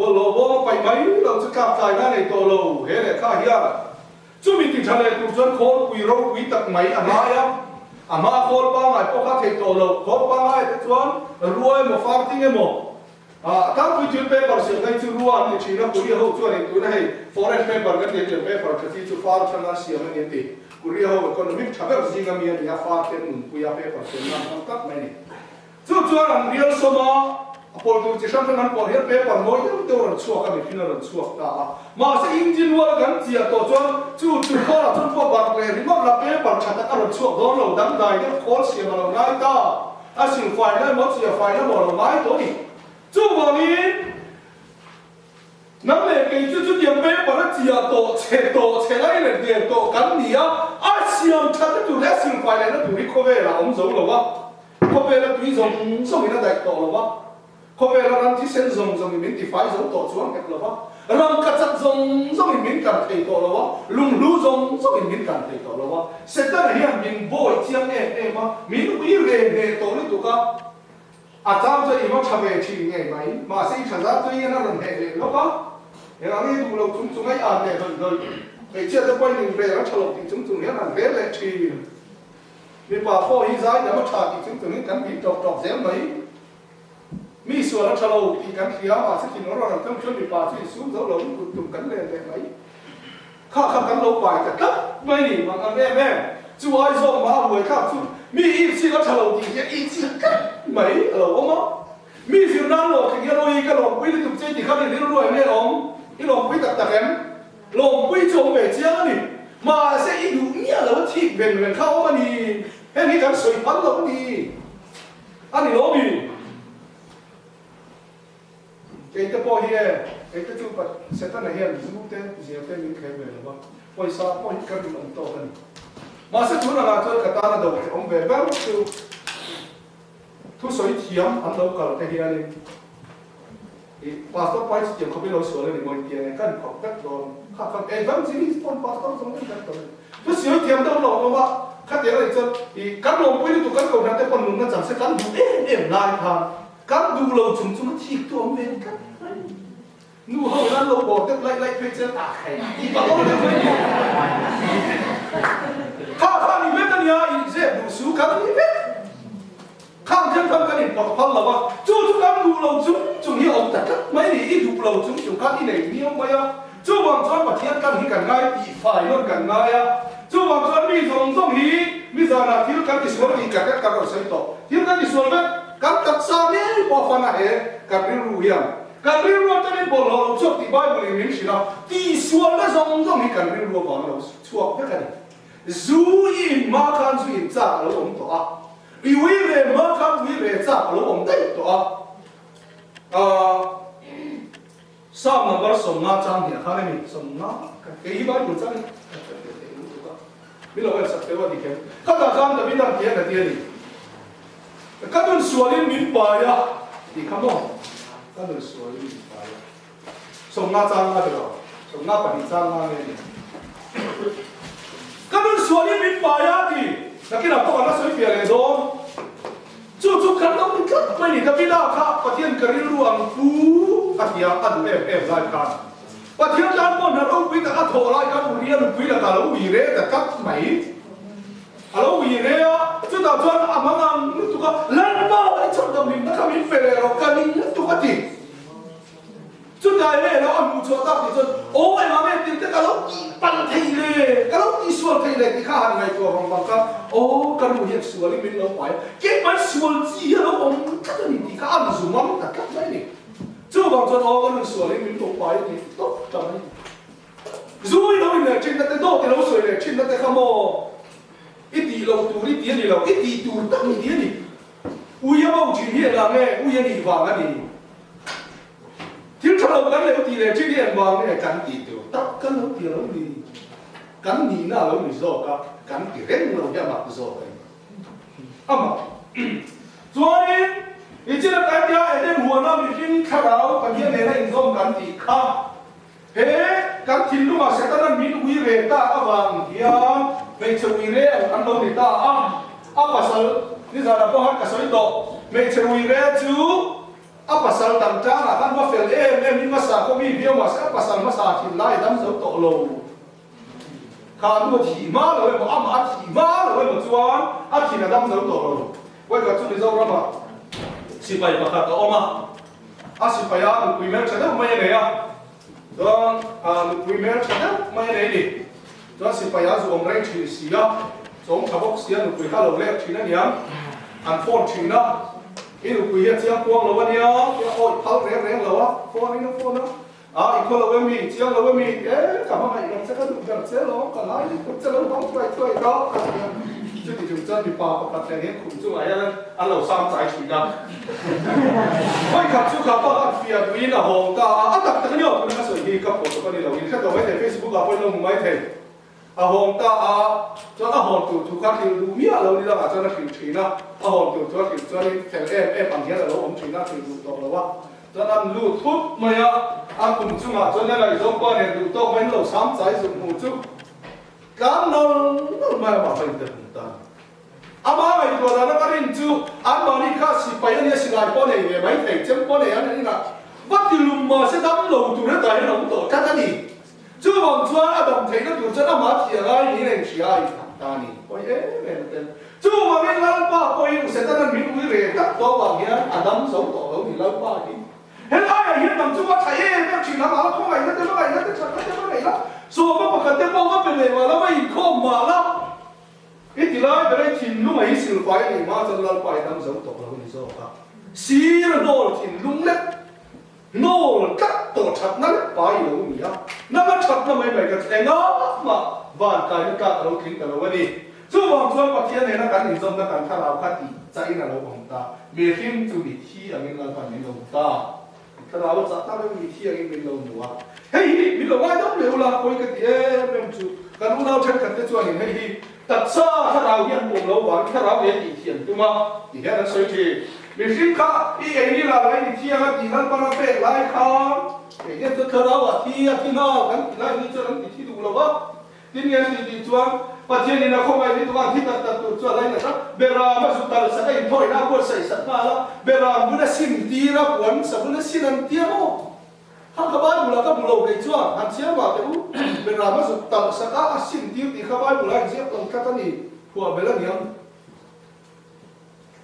bawlhhlawh bawm a paih mai lo chu tlak tlaina a nei tawh lo he lehkha hian. Chumi ti tha leh tur chuan khawlpui ropui tak mai a ngai a, a hma khawl pangngai pawh kha theih tawh loh. Khawl pangngai te chuan rua emaw farting emaw ah tlangpui thil paper siam ngai chu rua an ti thin a, Korea ho chuan in tuna hei foreign paper kan ti a tiang paper tha chi chu far thanga siam a ni an ti. Korea ho economic tha ber zinga mi a ni a, far te an nunpui a paper siam nan hmang tak mai a ni. Chu chuan an rial sawm a, a pawl tur chi hrang hrang an pawl hian paper mawi deuh deuh a rawn chhuak a, mihring a rawn chhuak ta a. Mahse engine rual kan chiah tawh chuan chu chu khawlah chuan pawh barh leh ringawt la paper tha tak a rawn chhuak dawn lo, dangdai deuh khawl siam a lo ngai ta, a silfai na emaw chiahfai na emaw a lo ngai tawh a ni. Chuvangin. Nang leh kei chu chutiang paper a chiah tawh chhe tawh chhe lai leh der tawh kan ni a, a siam thatna tur leh a silfai lehna tur hi khawvelah a awm zo lo a, khawvela tui zawng zawngin a daih tawh lo a, khawvela ram thisen zawng zawngin min tifai zo tawh chuang hek lo a, ram ka chak zawng zawngin min kan thei tawh lo a, lunghlu zawng zawngin min kan thei tawh lo a, Setana hian min bawi chiang em em a, min ui ve hneh tawh lutuk a. A chang chuan i va tha ve thin ngei mai, mahse i tha zat chu hian a rawn heh leh lawk a, eng ang i duh lo chung chung a i an leh hlawih hlawih, hmeichhia te pawhin in rel a tha lo tih chung chung hian an rel leh thin. Mipa pawh hi zai dam a tha tih chung chung in kan bih tawk tawk zel mai. Mi sual a tha lo tih kan hria, mahse thin awr awr ang chuan mipa chu insum zo lo in kut tum kan len leh mai. Kha kha kan lo pai ta tlat mai ni, mang ang em em. Chu ai zawk mah a buai thlak chu mi i chik a tha lo tih hian i chik tlat mai a lo awm a. Mi zir nan lawh tling hian awi ka lawmpui lutuk che ti khan i rilru em nge awm? I lawmpui tak tak em? Lawmpui chu awm ve chiang a ni. Mahse i duh miah lo a thik veng veng kha awm a ni. Heng hi kan sawi phal lo a ni. A ni lo mi? Kei te pawh hi e, kei te chu Setana hian zu te, zia te min thlem ve lo va, pawisa pawh hi ka rin awm tawk a ni. Mahse tun angah chuan ka tana do theih awm ve ber chu thusawi thiam an lo kal te hianin i Pastor pai chutiang khawpin lo sual a ni maw intia nge kan khawp vek dawn kha kha evangelist pawn Pastor zawng vek vek dawn a ni. Thusawi thiam deuh lo awm a, khatiang a nih chuan i kan lawmpui lutuk kan kohhran te pawn nunna chang se kan duh em em lai khan Kan duh lo chung chung a thik tu awm ve tlat mai. Nu ho in an lo bawr deuh laih laih phei chuan ah khai tih pah aw deuh mai ni. Kha kha ni vek a nia in zep duh su kan ni vek. Khang then khan kan in phawrh phal lo a, chu chu kan duh lo chung chung hi a awm ta tlat mai ni. I duh lo chung chung khan i nei miau mai a. Chuvang chuan Pathian kan hi kan ngai tih fai nawn kan ngai a. Chuvang chuan mi zawng zawng hi mi zanah thil kan tisual tih ka kan rawn sawi tawh. Thil kan tisual vek, kan taksa ngei pawh a fan a he kan rilru hian. Kan rilru atangin bawlhhlawh lo chhuak tih Bible in min hrilh a, tihsualna zawng zawng hi kan rilru avang a lo chhuak vek a ni. Zu i in hma khan zu in chak a lo awm tawh a, i ui ve hma khan ui ve chak a lo awm daih tawh a. Ahh. Psalm number 50 chang hniah khan a ni, 50 ka kei hi Bible chang in ka hre ve thei lutuk a, min lo en sak teuh a ti khem. Khatah khan David an ti a ka ti a ni, ka nun sualin min pai a tih kha maw, ka nun sualin min pai a, 50 chang nga ti lo, 52 chang nga nge ni, ka nun sualin min pai a ti, nakinah pawh kan la sawi fiah leh dawn. Chu chu kan lo ni tlat mai ni. Davida kha Pathian ka rilru ang pu a ti a, a duh em em lai khan Pathian tan pawh hna ropui tak a thawh lai khan Uria nupui lakah a lo ui re ta tlat mai. A lo ui re a, chutah chuan a hmang ang lutuk a. a, Lalpa i chhandam hlimna kha min pe leh rawh, ka ning lutuk a ti. Chutai leh lo a hmuh chhuah tak tih chuan, Aw engah nge tih te ka lo tih palh thei le, ka lo tih sual thei le tih kha a han ngaihtuah vang vang kha, Aw ka nu hian sualin min lo pai a, keimah sual chi hi a lo awm tlat a ni tih kha a han zu mang ta tlat mai a ni. Chuvang chuan aw ka nu sualin min lo pai a ti tawp ta mai. Zu i lo inleh thinna te, dawt i lo sawi leh thinna te kha maw i tih loh tur i ti a ni lo, i tih tur tak i ti a ni. Ui a bo thin hi engah nge ui a nih vang a ni? Thil tha lo kan lo tih leh thin hi engvang nge kan tih tur tak kan lo ti lo ni? Kan nihna a lo ni zawk a, kan ti reng lo hi a mak zawk a ni. A mak. Chuanin, i chin a kai tia Eden huana mihring thlarau Pathian nena inzawm kan tih kha he kan thinlungah Setana'n min ui re ta avang hian hmeichhe ui re ang kan lo ni ta a. A pasal, nizanah pawh khan ka sawi tawh, hmeichhe ui re chu A pasal dang tangah khan va fel em em in hmasa khaw mi viau mahse a pasal hmasa thin lai dam zo tawh lo. Kha nu a thih hma lo emaw amah a thih hma lo emaw chuan a thin a dam zo tawh lo. Vawikhat chu Mizoramah sipai pakhat a awm a, a sipai a nupui hmel tha deuh mai a nei a, chuan nupui hmel tha deuh mai a nei ni. Chuan sipai a zu awm reng thin si a, chawm tha bawk si a nupui kha lo lek thin a niang, an phone thin a, i nupui hi a chiang kuang lo a nia, tia awih phal reng reng lo a, phone in a phone a, a i khaw lo em mi, chiang lo em mi, e ka hmangaih ber che ka duh ber che lawm, ka ngai lutuk che lo hmang thuai thuai ta a ti a, chuti chung chuan mipa pakhat nen hian khum chungah hian an lo sang chai thin a, vawikhat chu kha pa khan fiah duhin a hawng ta a, a tak tak a ni aw tuna ka sawi hi ka phuah tawp a ni lo, in hre tawh mai thei Facebook ah pawh in lo hmu mai thei, a hawng ta a, chuan a hawn tur thu kha hrilh duh miah lo ni dangah chuan a hrilh thin a, a hawn tur thu a hrilh chuan in fel em em ang hian a lo awm thin a, hrilh duh tawh lo a, chuan an lut thut mai a, a kum chungah chuan a ngaihzawng pa nen duh tawk mai in lo sam chai zuk hmu chu tlan nawlh nawlh mai a mah pawh in te hmu ta a ni. Amah ngaihtuah dana ka rin chu anmahni kha sipai a nia silai pawh nei ve mai thei, chem pawh nei an inah va ti lum mahse dam lo tur hetah hian a awm tawh tlat a ni. Chuvang chuan a dam theihna tur chuan amah thiah ngai niin a inhria a inthah ta a ni. Pawi em em a tel. Chuvangin Lalpa pawhin u Setana'n min ui reh tak tawh avang hian a dam zo tawh lo ni Lalpa hi. Helaiah hian dang chu va tha em em thin a, mahla khawngaihna te va ngaihna te thatna te va neih la, sawma pakhat te pawh va pe leh mahla va inkhawm mahla. I ti lai ber e, thinlung a hi silfai a nih hma chuan Lalpa i dam zo tawh lo a ni zawk a. Sir hnawl thinlung lek, hnawl tlat tawh thatna lek pa i lo ni a, nanga thatna mai mai kha chu engah mah van kaina tlak a lo tling ta lo a ni. Chuvang chuan Pathian nena kan inzawmna kan thlarau kha tih chahin a lo awm ta, mihring chu mithi angin Lalpan min lo hmu ta. Thlarau a chah tak em mithi angin min lo hmu a, hei hi min lo ngaidam leh ula pawi ka ti em em chu kan unau thenkhat te chuanin hei hi taksa thlarau hi an pawm lo vangin thlarau leh tih thiam tum a ti hian an sawi thin. Mihring kha i ei ni la lai ni thiang a tih Lalpan a pek lai khan kei hian chuan thlarau ah thi a thi nghal kan ti lai ni chuan an ti thi duh lo va. Tin nge tih tih chuan Pathian in a khawngaih ni tuk a, thi tak tak tur chu a lainat a, Beram a zu tal sak a inthawina a buatsaih sak nghal a, Beram bun a sim tir a, puan sabun a sin an tia maw? Kha ka Bible ah ka hmu lo kei chuan, han chhiar mah teh u, Beram a zu tal sak a, a sim tir tih kha Bible ah inziak lo tlat a ni, phuah bel a niang.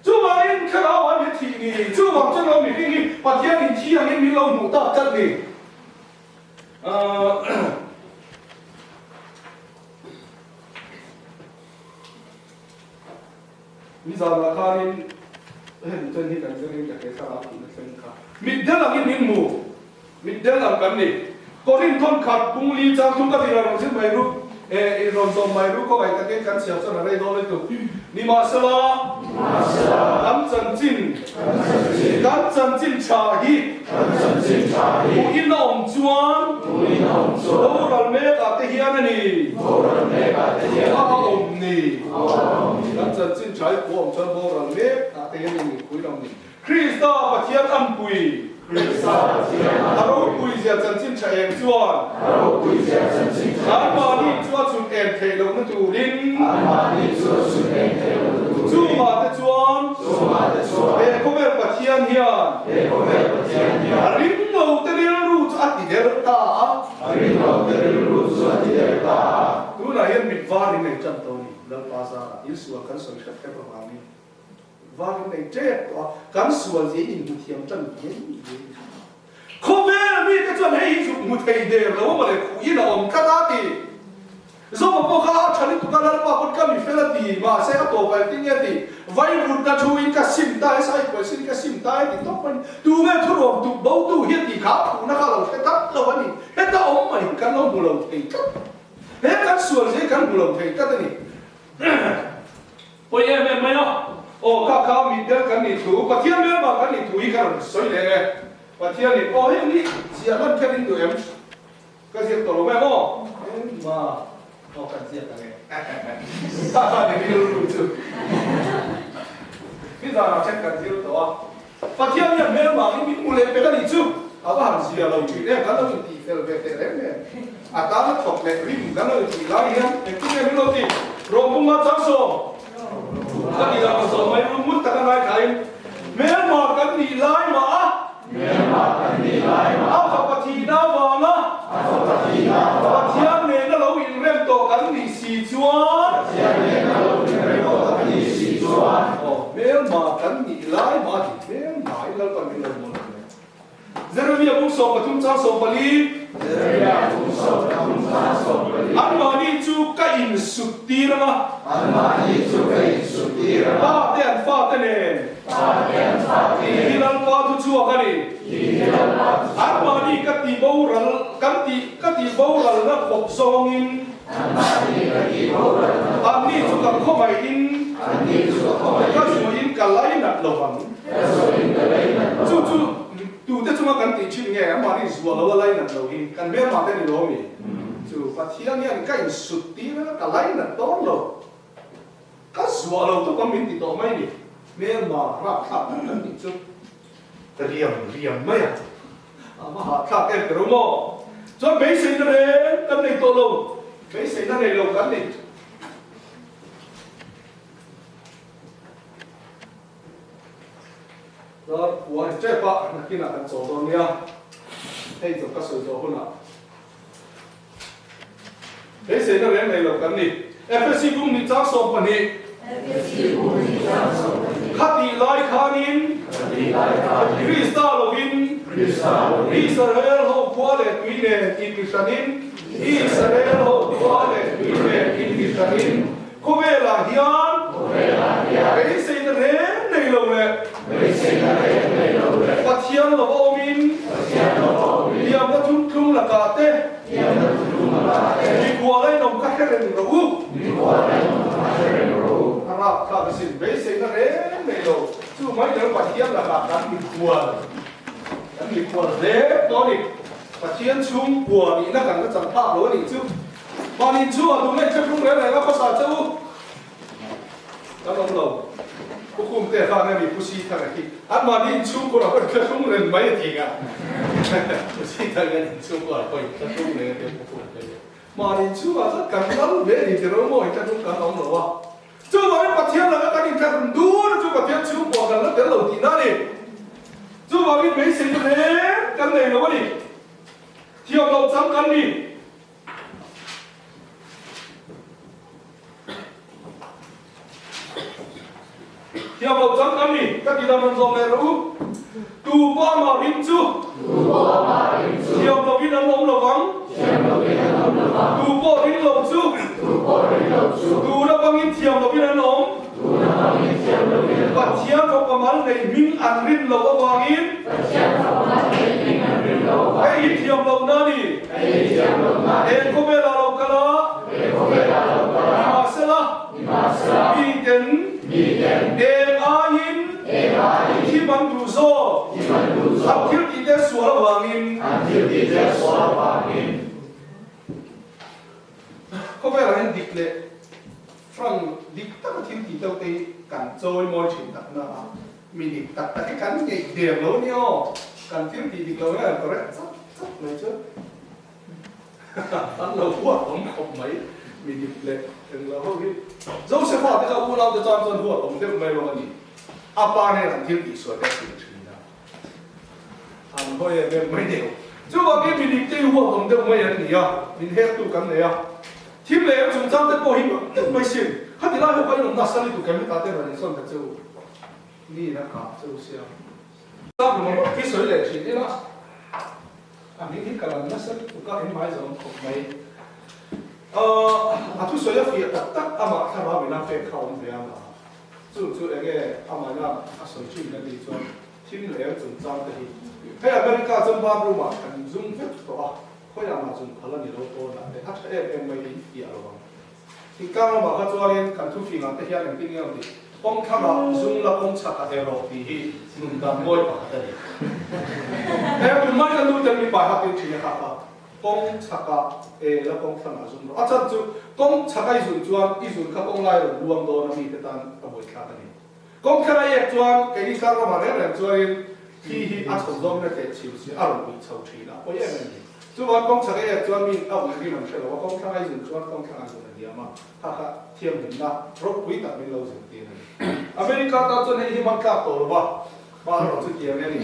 Chuvangin thlarau ah mi thih ni, chuvang chuan lo mihring hi Pathian in thi angin min lo hmuh tak tlat ni. Nizanah khanin hemi chen hi kan zirin ka he thlarau tihna thleng kha mitdel angin min hmu, mitdel ang kan ni. Korinthon khat pungli chang thum ka tih rawn zir mai ru, eh i rawn zawm mai ru khawngaih takin kan chhiar chuan a rei dawn lutuk. Nimahsela, kan chanchin, kan chanchin tha hi, Hmuhin a awm chuan boral mekah te hian a ni. A awm ni. Kan chanchin tha hi phuah awm chuan boral mekah te hian a ni pui lo ni. Krista Pathian anpui. A ropui zia chanchin tha eng chuan anmahni chu a chhun em theih lohna turin chungah te chuan he khawvel Pathian hian A ringlo te rilru chu a ti der ta a. Tunah hian mit var in nei tan tawh a ni, Lalpa zara Isua kan sawi hrep hrep avangin. Var in nei tep tawh a, kan sual zia in inhmu thiam tan viai viai. Khawvel mite chuan hei hi zuk hmu thei der lo maw le, khuh in a awm tlat a ti. Zawma pawh kha a tha lutuk a, Lalpa pawn ka mi fel a ti, mahse a tawp a engtin nge ti, Vaivutna thu in ka sim ta e, sai kuai sin ka sim ta e ti tawp mai ni. Tu nge thuruam tuk bo tu hi a ti kha a khuhna kha a lo hre tlat lo a ni. Heta awm mai hi kan lo hmu lo thei tlat. He kan sual zia hi kan hmu lo thei tlat a ni. Pawi em em mai a, aw kha kha mitdel kan nih thu, Pathian hmelma kan nih thu hi ka rawn sawi leh e. Pathianin aw heng hi ziah hman kher in duh em? Ka ziak tawh lo mai maw? Engmah aw kan ziak ang e. Kha kha ni rilru chu. Nizanah then kan zir tawh a. Pathian hian hmelma hi min hmu leh pek a nih chu a va han zia lo tih em kan lo intih fel ve teh reng nen a tana thawk leh rim kan lo intih lai hian engtin nge min lo ti Rawpunga Changsawm ka ti lo sawm mai rum ngut taka ngaithlain hmelma kan nih lai mah a a fapa thihna avanga Pathian nena lo inrem tawh kan nih si chuan Hmelma kan nih lai mah a ti hmelma i Lalpan min lo mawl ang le. Jeremia bung 13 chang 14. Jeremia bung 13 chang 14. Anmahni chu ka insut tir ang a. Anmahni chu ka insut tir ang a. Pa te an fate nen. Pa te an fate nen. Tih hi Lalpa thu chhuak a ni. Tih hi Lalpa thu chhuak. Anmahni ka tih boral kan tih ka tih boralna khawp zawngin. Anmahni ka tih boralna khawp. Anni chu ka khawngaihin. Anni chu ka khawngaihin. Ka zuahin ka lainat lo vang. Ka zuahin ka lainat lo vang. Chu chu tute chunga kan tih thin nge anmahni zuah lo a lainat lo hi kan hmelmah te ni lo mi? Chu Pathian hian ka insut tir a, ka lainat dawn lo. Ka zuah lo tawp a min ti tawh mai ni. Hmelma rapthlak tak kan tih chu riam riam mai a. A va hahthlak em ka ro maw? Chuan beiseina reng kan nei tawh lo. Beiseina nei lo kan ni. Dar kua ri tep a, nakinah kan chawl dawn nia. Hei chu ka sawi zawh hunah beiseina reng nei lo kan ni. Efesi bung ni chang 12. Khatih lai khanin Krista lovin Israel ho khua leh tui nen inmihranin Israel ho khua leh tui nen inmihranin Khawvelah hian beiseina reng nei lo leh Pathian lova awmin hliamna thumthlum lakah te mikhuala inawm kha hre reng rawh u. A rapthlak asin, beiseina reng nei lo chu mai ber Pathian lakah kan mikhual kan mikhual hle tawh a ni. Pathian chhungkua nihna kan la chang phak lo a nih chu. Mahni chu a duh leh thlahrung reng reng a khawsa che u. Kan awm lo. Pu Kumte khan a mi Pu Sithanga khi an mahni inchhungkaw ah pawh thlahrung reng mai a ti nga. Pu Sithanga inchhungkaw ah pawh thlahrung reng a ti a Pu Kumte hi. Mahni inchhungah chuan kan lal ve a ni ti ro maw thlahrung kan awm lo a. Chuvangin Pathian laka kan inthlahrung dun a chu Pathian chhungkaw kan la tel lo tihna a ni. Chuvangin beiseina reng kan nei lo a ni. Thiam loh chang kan ni. Thiam lo chang kan ni, ka ti dan rawn zawm leh rawh u. Tu pawh amah ring chu thiam lovin an awm lo vang. Tu pawh ring lo chu tuna bangin thiam lovin an awm. Pathian fapa mal nei hming an rin loh avangin hei hi thiam lohna a ni. He khawvelah lo kal a, nimahsela, miten eng aiin thi man duh zawk, an thil tihte sual avangin. Khawvelah hian dik leh frank dik taka thil tih deuh te hi kan chawi mawi thin takna a, mi dik tak tak hi kan ngeih der lo nia aw, kan thil tih dik lo hian correct chap chap mai chu an lo huat awm khawp mai, mi dik leh englo ho hi. Josepha te kha unau te tan chuan huat awm deuh mai rawng a ni, a pa nen an thil tih sual te a hrilh thin a. An hawi em em mai deuh. Chuvangin mi dik te hi huat awm deuh mai an ni a, min hek tu kan nei a. Thim leh em chungchang te pawh hi mak deuh mai sin. Khati lai ho kha in awm nasa lutuk em hetah te rawn insawn ta che u. Mi in a kah chu sia. Sap ringawt hi sawi leh thin ila, a hming hi ka lam nasa lutuk a, in hmai zawm khawp mai. A thusawi a fiah tak tak amah thlarau in a pek kha a awm ve a ma. Chu chu enge amahna a sawi thin a nih chuan thim leh eng chungchang te hi. Hei America chuan bathroom ah kan zum vek tawh a, khawiah mah zum phal a ni lo pawn ah te a tha em em mai in fiah lo ang. Thingtlang lamah kha chuanin kan thufing ah te hian engtin nge awm tih kawng thlang ah zum la kawng chhak ah erawh tih hi nun dan mawi pakhat a ni. Hei a tum mai ka nu ten min pai hak in thin a kha kha. Kawng chhakah e la kawng thlangah zun rawh. A chhan chu kawng chhaka i zun chuan i zun kha kawng lai rawn luang dawn a mite tan a buaithlak a ni. Kawng thlang a ek chuan keini tlang ramah reng reng chuanin thi hi a chho zawng in a teh chhim si a rawn uih chho thin a, pawi em em ni. Chuvang kawng chhaka ek chuan mi a uih rin an hre lo a, kawng thlanga i zun chuan kawng thlangah zun a diam a, kha kha thiamhlimna ropui tak min lo zirtir a ni. America tan chuan hei hi hman tlak tawh lo va, mahrawh chu tiang e ni.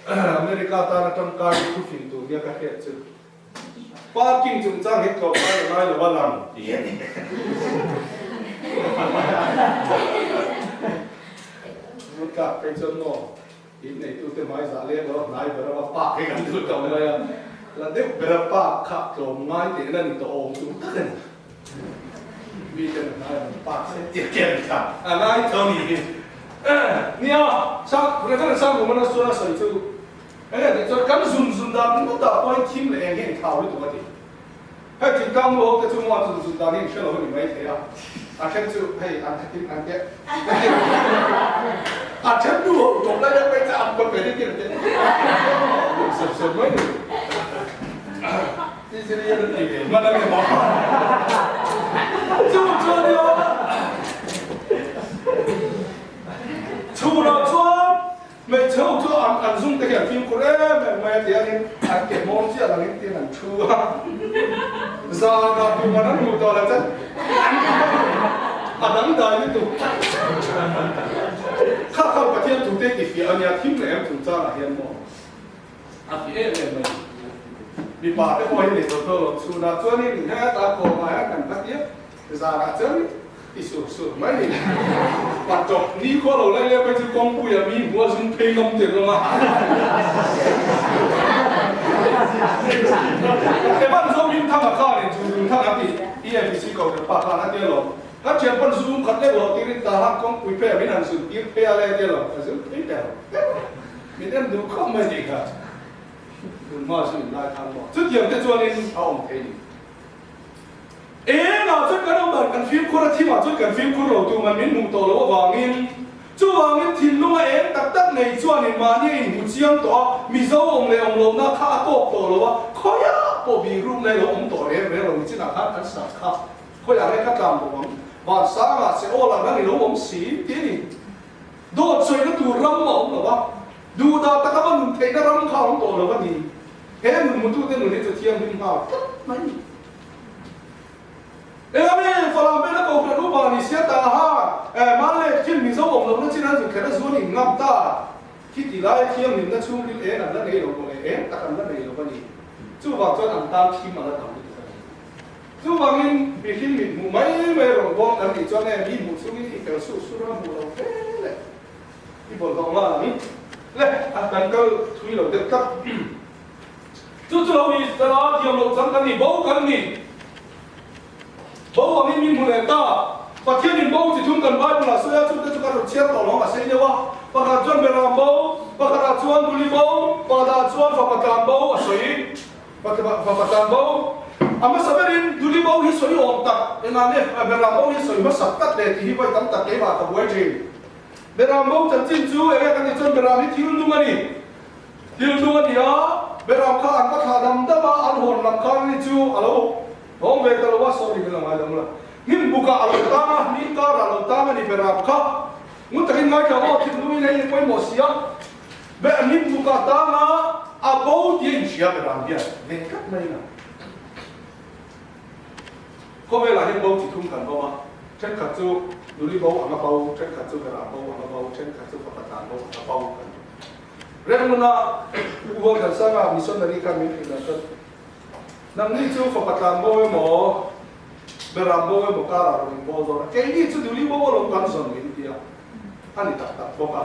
America tana tangkai thu fing tur nia ka hriat chu parking chungchang hi tlawm ngai lo ngai lo a lang tih a ni. Rutlak phei chuan maw in neitute hmai zah leng lo hnai ber a va park hi kan duh tawh mai a, la deuh ber a park kha tlawm ngai tih na ni tawh awm tur tak a ni. Mi ten a hnai an park se tia ken kha a ngai tho ni hi. Nia, Sang, Reverend Sangkumana chuan a sawi chu eng nge tih chuan kan zun zun dan ringawt ah pawhin thim leh eng hi an thau lutuk a ti. Hei thingtlang nu ho te chu maw an zun zun dan hi an hre lo a ni mai thei a, a then chu hei an thakin an teh a then nu ho tawp lai deuh mai chu an kawt ve deuh tir an teh sep sep mai ni. Chhunah chuan hmeichhe ho chu an zung te hi an fimkhur em em mai a ti angin an ke hmawr chiah langin tiin an thu a, zanah tuman an hmuh tawh lo chuan a dangdai lutuk. Kha kha Pathian thu te ti fiah a nia thim leh em chungchangah hian maw. A ti em em mai. Mipa te pawh hi nei tawh tawh lo chhunah chuanin heta kawngah hian kan va tia zanah chuan i sur sur mai ni. Pa tawp ni khaw lo lai leh phei chu kawngpuia mi hmua zum phei ngam tir rawng a. Evan zo min thang a khanin chu zum thang an ti EFC ko kan pa khan a tia lo. Kan thian pawn zum khat lek lo tirin ta han kawngpui phei a min han zun tir phei a le tia lo a zum phei ber. Min en duh khawp mai tih kha tun hma chu in lai khan maw? Chutiang te chuanin a awm thei ni. Engah chuan kan awm dan kan fimkhur a, thimah chuan kan fimkhur lo tur man min hmuh tawh loh avangin, chuvangin thinlunga eng tak tak nei chuanin mahni a inhmu chiang tawh a, Mizo awm leh awm lohna kha a tawk tawh lo a, khawiah pawh bihrukna hi lo awm tawh reng reng lo ni chinah khan kan sat kha khawiah nge ka tlan bawk ang, vansangah che aw lah nang i lo awm si ti a ni. Dawt sawina tur ram a awm lo a, duhdah taka va nun theihna ram kha a awm tawh lo a ni. He nun mutute nun hi chu thianghlim nghal tlat mai. Engame Falam vela Kohhran upa ni sia ta ha, Male thil Mizo awm lohna chin an zun kher a zuan in ngam ta. Khi ti laia thianghlimna chhungril eng an la nei lo maw le, eng tak an la nei lo a ni. Chuvang chuan an tan thim a la tam lutuk a ni. Chuvangin mihring mit hmuh mai mai rawn bawm kan nih chuan e mi hmuh chungin i fel suh sur a hmuh lo hle le i bawlhhlawh nghal ang i le a kan kal thui lo deuh tlat. Chu chu lo ni sela thiam loh chang kan ni bo kan ni bo angin min hmu leh ta. Pathianin bo chi thum kan Bible ah sawi a chungte chu kan rawn chhiar tawh lo ang a sei deuh a. Pakhat chuan Beram bo, pakhatah chuan Duli bo, pakhatah chuan Fapa tlan bo a sawi. Fapa tlan bo, A hmasa berin Duli bo hi sawi awm tak, engah nge Beram bo hi sawi hmasak tlat le tih hi vawi tam tak keimah ka buai thin. Beram bo chanchin chu enge kan tih chuan Beram hi thil nung a ni. Thil nung a ni a, Beram kha an va thlah dam dam a, an hawn lam khan ni chu a lo hawng ve ta lo a, sorry min lo ngaidam la. Hnim bukah a lo tang a, hnim karah a lo tang a ni Beram kha. Ngun takin ngaithla maw thil nungin hei hi pawimawh si a. Be hnim bukah tang a, a bo tih a inhria Beram hian ve tlat mai la. Khawvelah hian bo chi thum kan awm a, thenkhat chu nuli bo anga bo, thenkhat chu Beram bo anga bo, thenkhat chu fapa tlan bo anga bo kan ni. Remnuna U Vawlthansanga missionary khan min hrilh dan chuan, Nangni chu fapa tlan bo emaw, Beram bo emaw karah rawn inbawl dawn a, keini chu nuli bo alawm kan zawn min ti a. A ni tak tak bawk a.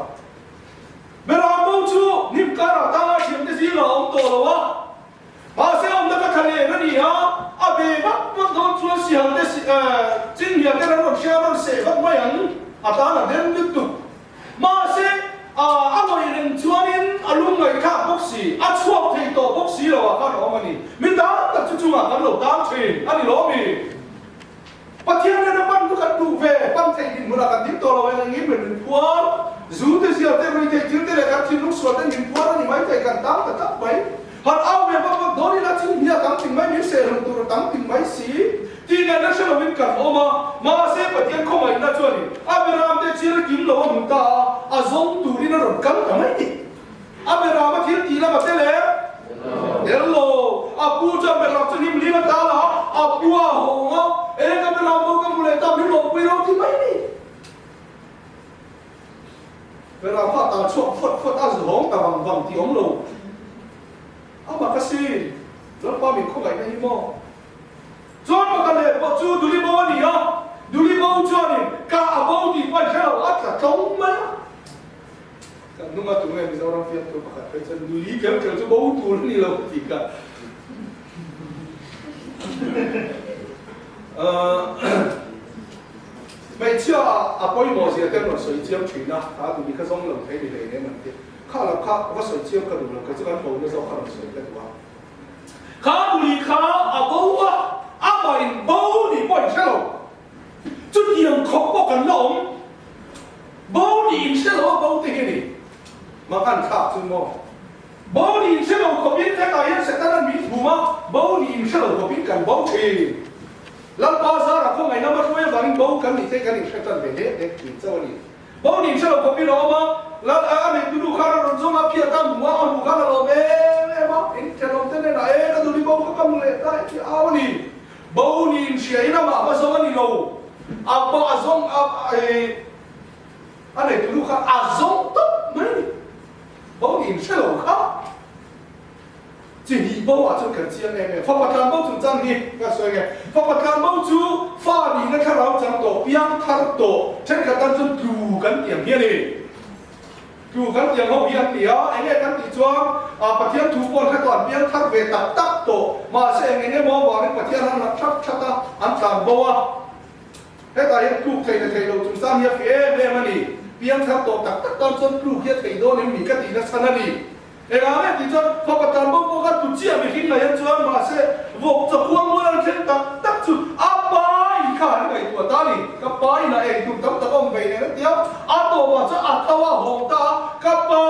Beram bo chu hnim karah tanga thiamte zingah a awm tawh lo a, mahse awmna ka thla len a ni a, a be vak vak dawn chuan sihal te chinghia te ran rawn hria rawn seh vak mai ang, a tan a den lutuk. Mahse a ngawih reng chuanin a lung ngaihthlak bawk si, a chhuak thei tawh bawk si lo ah khan a awm a ni. Mi tam tak chu chungah kan lo tang thin a ni lawm i. Pathian nen a pan chu kan duh ve, pan theih dinhmunah kan ding tawh lo eng engin min min phuar, zu te zia te, ruihtheih thil te leh kan thinlung sual te min phuar a ni mai thei, kan tang ta tlat mai. Han au ve vak vak dawn ila chin hnia tam ting mai min sehhlum tur a tam ting mai si tih ngaihna hre lovin kan awm a, mahse Pathian khawngaihna chuanin Abraham te chil kim lo a hmu ta a, a zawng turin a rawn kal ta mai ni. A Beram a thil tih lam a tel em? Tel lo. A pu chuan Beram chu hnim lim a tal a, a pu a hawng a, E ka Beram bo ka hmu leh ta, min lawmpui lo ti mai ni. Beram kha a tal chhuak fuat fuat a, zu hawng ta vang vang tih awm lo. Amah ka sin, Lalpa min khawngaihna hi maw? Chuan pakhat leh pawh chu Duli bo a ni a, Duli bo chuanin ka a bo tih pawh an hre lo, a tla tlawng mai a. Kan hnunga tunge Mizoram fiamtu pakhat phei chuan nuli kel kel chu bo tur a ni lo tih kha hmeichhia a pawimawh zia te an rawn sawi chiam thin a, kha nuli kha zawng lo thei ni hlei nem an ti. Kha lo kha va sawi chiam ka duh lo, kei chu kan bo na zawk kha rawn sawi ka duh a. Kha nuli kha a bo a, amah in bo nih pawh in hre lo. Chutiang khawp pawh kan la awm. Bo nih in hre lo a bo te hi a ni. Mah kan thlak chu maw? Bo nih in hre lo khawpin hetah hian Satan-a'n min hum a, bo nih in hre lo khawpin kan bo thin. Lalpa zara khawngaihna hma hruai avangin bo kan nih theih kan inhre tan ve hle hle thin chauh a ni. Bo nih in hre lo khawpin a awm a, Lal a nei tunu khan a rawn zawng a, phiat a hmu a, a hmu khan a lawm em em a, in thenawm te hnenah e ka duli bo kha ka hmu leh ta e tih a au a ni. Bo nih in hria in amah va zawng a ni lo. A pa a zawng a eh a nei tunu kha a zawng tawp mai a ni. Bo nih in hre lo kha. Chi hnih bo ah chuan kan chiang em em. Fapa tlan bo chungchang hi ka sawi nge. Fapa tlan bo chu fa nihna thlarau chang tawh, piang thar tawh, thenkhat tan chuan tlu kan ti ang hi a ni. Tlu kan tiang ho hi an ti a, enge kan tih chuan ah Pathian thu pawh an hre tawh, an piang thar ve tak tak tawh, mahse eng eng emaw avangin Pathian an rak that that a, an tlan bo a. Hetah hian tluk thei leh thei lo chungchang hi a fi em em a ni. Piang thar tawh tak tak tan chuan tluk hi a thei dawn em ni ka tihna chhan a ni. Engah nge tih chuan fapa tlan bo pawh kha tu chiah mihring ngaih an chuan mahse vawk chakuang mual an thleng tak tak chu a pa in kha an ngaihtuah ta a ni. Ka pa in a ei tur tam tak a awm vei nen a ti a, a tawpah chuan a tho a hawng ta a, ka pa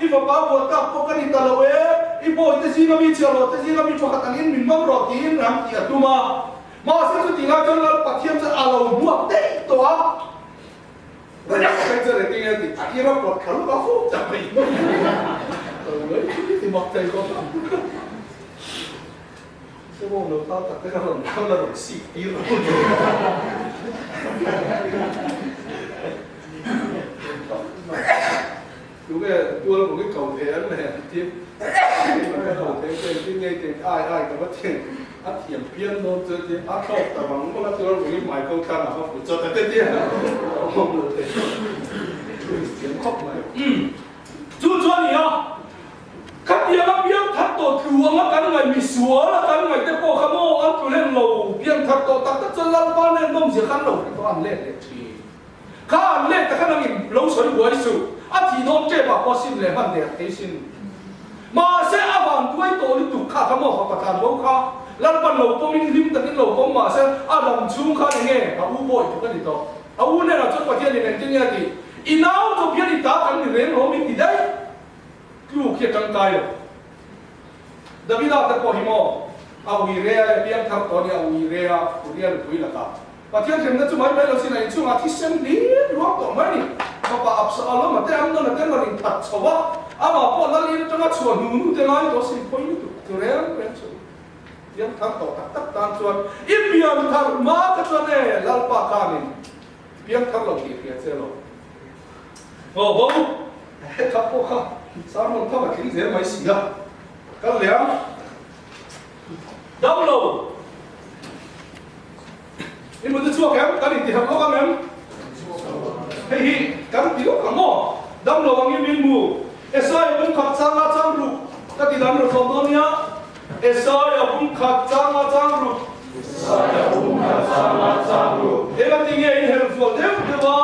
i fapa buat tak pawh ka ni ta lo e, i bawi te zinga mi chhiahhlawh te zinga mi pakhat angin min hmang rawh tiin ram tih a tum a. Mahse chutih lai chuan Lal Pathian chuan a lo hmuak daih tawh a. A thiam pian dawn chu tia a thlawk ta vang vang a chuan ruih hmai ko thlan a va fuh chawt a te tia a awm lo thei thiam khawp mai. Chu chu a ni a, khatiang a piang thar tawh tlu anga kan ngaih misual a kan ngaih te pawh kha maw an tlu len lo piang thar tawh tak tak chuan Lalpa nen nawmzia khan lo hre tawh an let leh thin. Kha an let ta khan angin lo sawi buai suh, a thih dawn tep ah pawh sim leh hman der thei sin. Mahse a van tuai tawh lutuk kha kha maw fapa tlan bo kha Lalpan lo pawmin hlim takin lo pawm mahse a dam chhung khan enge a u bawi tuk a ni tawh. A u hnenah chuan Pathianin engtin nge a tih? I nau chawp hian i ta kan ni reng lo min ti daih. Tluk hi a tangkai lo. Davida te pawh hi maw a ui rea leh piangthar tawh a nia a ui rea Uria nupui lakah Pathian hremna chu mai mai lo sin a inchungah thisen hlir ruang tawh mai ni. Fapa Absalom-a te Amnon-a te rawn inthat chho a, amah pawh lal in atanga chhuah hnu hnu te ngai tawh sin phawi lutuk chu reng reng chu piang thar tawh tak tak tan chuan i pian thar hma kha chuan e Lalpa khanin piang thar lo tih hria che lo. Aw bo, hetha pawh kha sermon tham a tling zel mai si a, kal leh ang. Dam lo. I mut a chhuak em? Kan inti harh lawk ang em? Hei hi kan ti lawk. Dam lo angin min hmu. Esaia bung khat changa chang ruk ka ti dan rawh zawm dawn nia. Esaia bung khat changa chang ruk. Esaia bung khat changa chang ruk. Enga ti nge in herh zual deuh deuh a?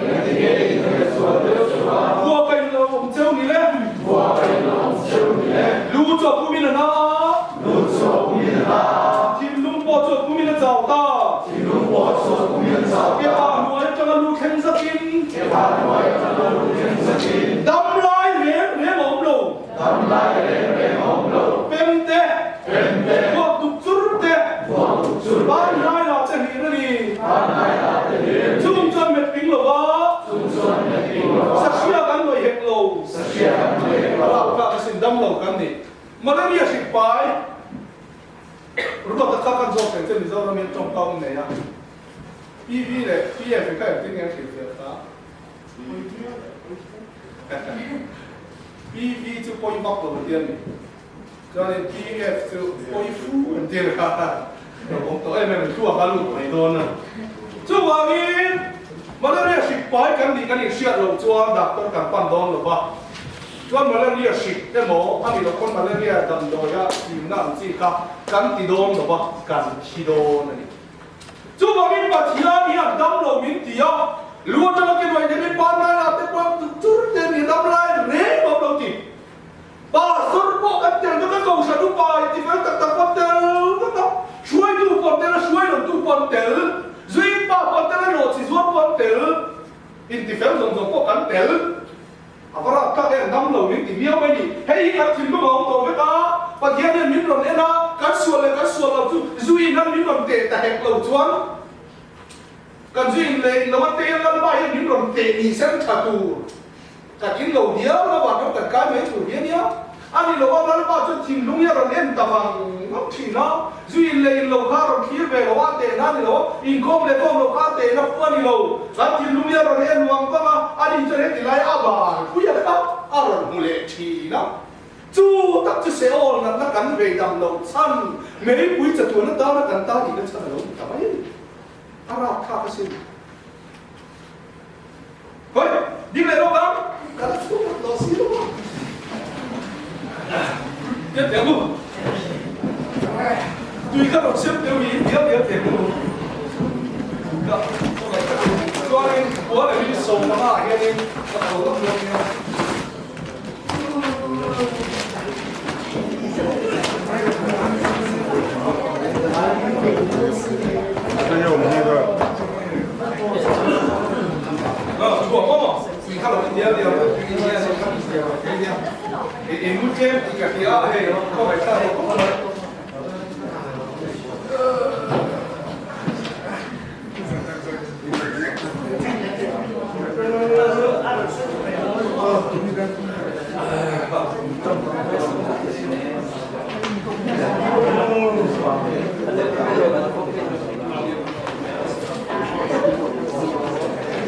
Enga ti nge in herh zual deuh deuh a? Khua ka in lo awm cheu ni le. Khua ka in lo awm cheu ni le. Lu chu a pumin a na a. Lu chu a pumin a na a. Thinlung pawh chu a pumin a chau ta. Thinlung pawh chu a pumin a chau ta. Ke pa hnuai atanga lu thleng zatin. Ke pa hnuai atanga lu thleng zatin. Dam lai reng reng a awm lo. Dam lai reng reng a awm lo. Pem te. Pem te. Vuak duk chur te. Vuak duk chur te. Ban hnai lah te hlir a ni. Ban hnai lah te hlir. Chung chuan met ping lo va. Chung chuan met ping lo va. Sahria kan ngaih hek lo. Sahria kan ngaih hek lo. A rap kha ka sin dam lo kan ni. Malaria hrik pai. Ruat a kha kan zawk thei che Mizoram hian tawngkau nei a. PV leh PF hi kha engtin nge an hrilhfiah ta? PV chu pawi vak lo an ti a ni. Chuanin PF chu pawi fu an ti a kha. Lo awm tawh em em an thluak a lut mai dawn a. Chuvangin malaria hrik pai kan nih kan inhriat loh chuan doctor kan pan dawn lo va. Chuan malaria hrik emaw a nih loh pawn malaria damdawia chimna ang chi kha kan ti dawn lo va, kan thi dawn a ni. Chuvangin Pathian hian dam lo min ti a, lu atanga ke nuai themin pan lai lah te pawh chur te ni dam lai reng awm lo ti. Pastor pawh kan tel vek a, Kohhran upa intifel tak tak pawh tel vek a, hruaitu pawh tel a, hruai lotu pawh an tel, zuipa pawh tel a, nawhchi zuar pawh an tel, intifel zawng zawng pawh kan tel. A va rap tak em, dam lo min ti miau mai ni. Hei hi kan thinlung a awm tawh vek a, Pathian hian min rawn en a, kan sual leh kan sual lo chu zuiin an min rawn teh ta hek lo chuan kan zuiin leh in lo a teh a, Lalpa hian min rawn teh ni sen tha tur kan in lo diau lo a, ram kan kai mai tur hi a nia. A ni lo a, Lalpa chuan thinlung hi a rawn en ta vang vang thin a, zu in leh in lo kha a rawn thlir ve lo a, a tehna a ni lo, inkhawm leh khawm lo kha a tehna fu a ni lo, kan thinlung hi a rawn en vang vang a, ani chuan heti lai a ban pui a kha a rawn hmu leh thin a. Chu tak chu Seol natna kan vei dam loh chhan, meipui chatuan atana kan tan ihna chhan a lo ni ta mai a ni. A rapthlak asin. Hoi, ding leh lawk ang, ka la chhung vat tawh si lo a. Tiat teh ang u. Tui ka rawn siam teu niin dial dial teh ang u. Ka chuanin khua leh min sawm anga ah hianin ka tho lawk lawk nia.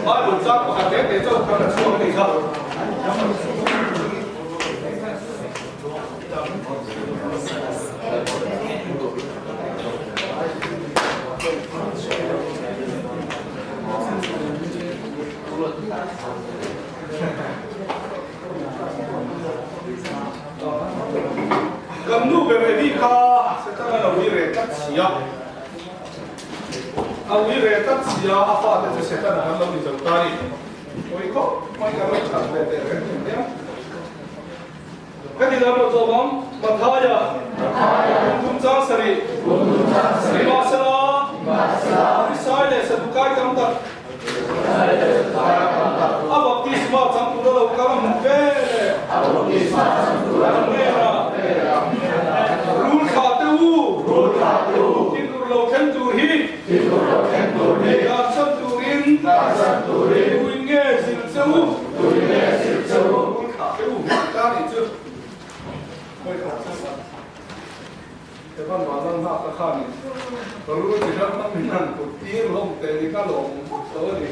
Bible chang pakhat te te chauh kha ka chhuak a nih kha. Kan nu ber Evi kha Setana lo ui reh tlat si a, a ui reh tlat si a, a fate chu Setana kan lo ni zo ta a ni. Pawi khawp mai kan lo chhan ve teh reng reng nia. Ka ti dam lo zawm ang, Mathaia, kum thum chang sarih, Nimahsela, Pharisai leh Sadukai tam tak, a baptisma chang tura lo kal a hmuh ve leh, a hnenah, Rul thlah teh u, thinur lo thleng tur hi, dan chan turin, tuin nge zilh che u? Rul thlah teh u, ta nih chu. Evan Vanlal nghak a khanin rul chi hrang hrang min han kut tir hlawm teh ni ka lawm vak lo a ni.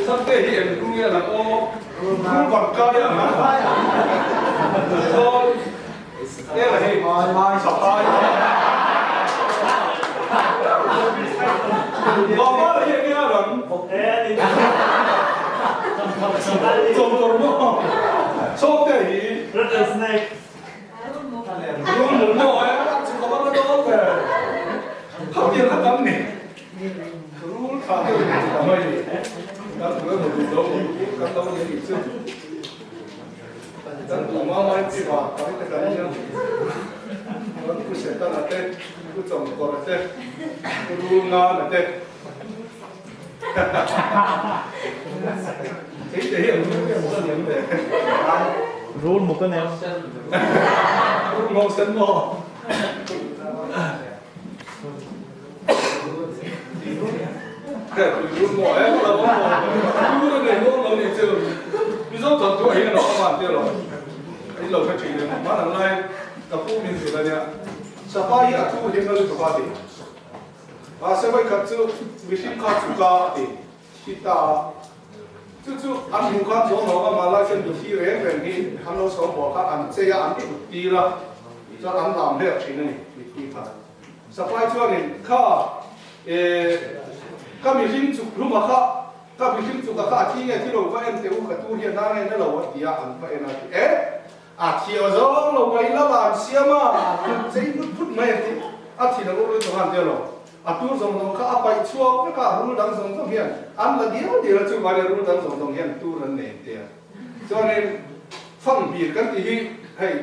Chhangte hi eng rul nge lang aw? Rul vangkai a ang a. Chuan Ela hi Sapai. Baba. Chawngkawr maw? Chawngte hi. Rattlesnake. Rul muk maw? E a chu ka va la dawn ve. Khatiang kha tam ni. Rul tha deuh in ti ta mai ni. Kan thu emaw duh lo maw kan lo ni anih chu. Kan duh ma mai chi va ka te kan nia. Kan pu Setana te, pu Chawngkawra te, pu Rulngana te. Rul muk a nei. Rul muk sen maw? Rul maw e lo maw? Rul a nei maw lo ni chu. Mizo thawk thu a hian a awm a tia lo. In lo hre thin em? Hmanang lai ka pu min zir a nia. Sapa hi a thu hian ka lutuk a ti. Mahse vawikhat chu mihring kha chu ka a ti thi ta a, chu chu an hmuh khan zawng lo a, mahla chuan mithi reng reng hi an lo sawm bawh kha an chei a, an kut tir a, chuan an lam hlek thin a ni mithi kha. Sapai chuanin kha e ka mihring chuk hluma kha ka mihring chuk a kha a thi nge thi lo va en teh u ka tur hian nang en a lo a ti a, an va en a ti e A thi a zawng lo mai la van siam a, kut chei vut vut mai a ti. A thi lo ur lutuk han tia lo. A tur zawng zawng kha a paih chhuak vek a, rul dang zawng zawng hian an la dial dial a, chuvangin rul dang zawng zawng hian tur an nei tia. Chuanin fanghmir kan tih hi hei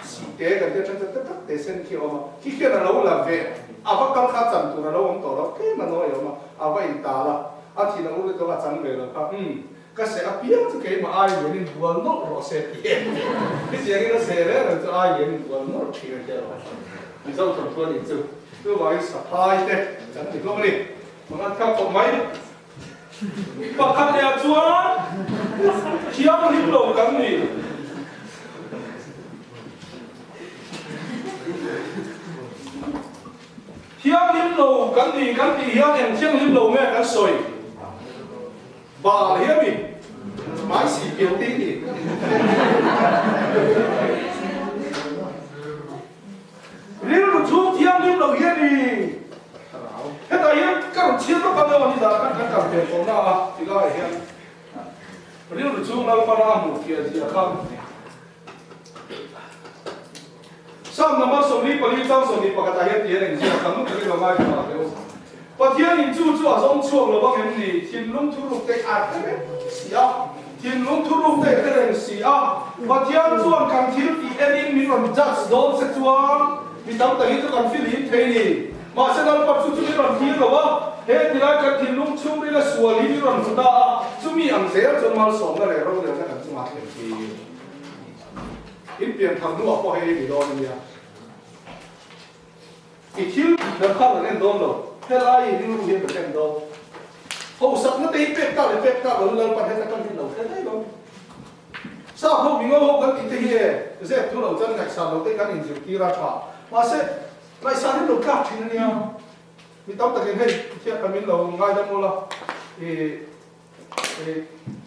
sihte kan tia then tak tak te sen khi a awm a, khi khian a lo la ve a va kal kha chan tur a lo awm tawh lo, tlem a nawi a awm a, a va intal a, a thi lo ur lutuk a chan ve lo kha umm. Ka seh apiang chu keimah ai lian in bual nawlh rawh se ti em? Hetiang in a seh reng reng chu ai lian in bual nawlh thin a tia lo. Mizo thawnthu a nih chu. Chuvangin saphai te kan ti hlawm a ni. Pakhat kha khawp mai. Pakhat leh ah chuan thianghlim lo kan ni. Thianghlim lo kan ni kan tih hian eng thianghlim lo nge kan sawi? Bal hi a mi hmai si pian te ni. Rilru chhung thianghlim lo hi a ni. Hetah hian ka rawn chhiar lawk a ni zan khan kan kal ve tawh na a ti laiah hian rilru chhung Lalpana a hmuh fiah zia kha Psalm number 24 chang 21 ah hian ti hian engzia kan nung takin lo ngaithla ang deuh. Pathianin chu chu a zawng chhuak lo vang em ni? Thinlung thuruk te a hre reng si a. Thinlung thuruk te a hre reng si a. Pathian chuan kan thil tih enin min rawn judge dawn se chuan mi tam tak hi chu kan fihlim thei ni. Mahse Lalpa chu chu min rawn thlir lo a, he tilai kan thinlung chhungrila sual hi min rawn hmu ta a, chumi ang zel chuan malsawmna leh rorelna kan chungah thlen tir. In pian thar hnuah pawh hei ni dawn a nia. I thil dan khan kan en dawn lo, helai i rilru hian kan en dawn. Hosakna te hi pek tak leh pek tak lo Lalpan heta kan rin lo hre daih lo. Sap ho mingo ho kan tih te hi e zep thu lo chuan ngaihsan lo te kan inzirtir a tha. Mahse, ngaihsan hi lo tlak thin a nia. Mi tam takin hei thiat tam in lo ngaidam ula i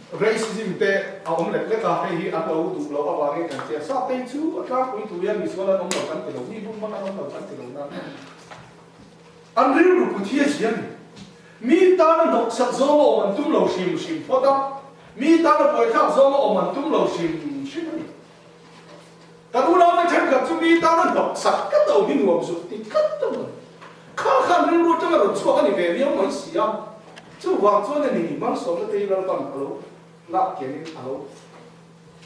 Racism te a awm lek lek a, hei hi an lo duh loh avangin kan che a. Sap te hi chu a tlangpui tur hian misual an awm lo kan ti lo, mi bum hmang an awm lo kan ti lo nan an rilru put hi a zia a ni. Mi tana hnawksak zawnga awm an tum lo hrim hrim phawt a, mi tana buaithlak zawnga awm an tum lo hrim hrim a ni. Kan unaute thenkhat chu mi tana hnawksak tlat a awm hi nuam zuk ti tlat a ni. Kha khan rilru atanga rawn chhuak a ni ve viau mai si a, chuvang chuan a ni malsawmna te hi Lalpan a lo lak kiangin a lo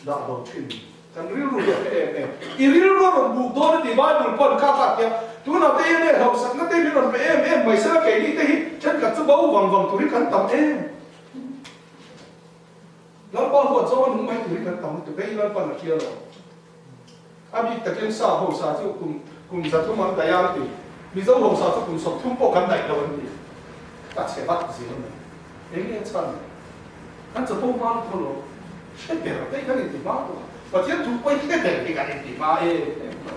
dah bo thin. Kan rilru hi a hre em em. I rilru a rawn buk dawn a ti Bible pawn kha kha tia tunah te hian e hlauhsakna te min rawn pe em em mai sela keini te hi thenkhat chu bo vang vang tur hi kan tam em. Lalpa huat zawng a nung mai tur hi kan tam lutuk hei Lalpan a hria lo. A bik takin sa hausa chu kum kum 300 an daih a an ti. Mizo hausa chu kum 30 pawh kan daih lo an ti. Ka chhe vat zel mai. Eng nge chhan? Kan chapo hma lutuk alawm. Hre ber te kan inti hma lutuk a. Pathian thu pawh hi hre ber hi kan inti hma em em lo.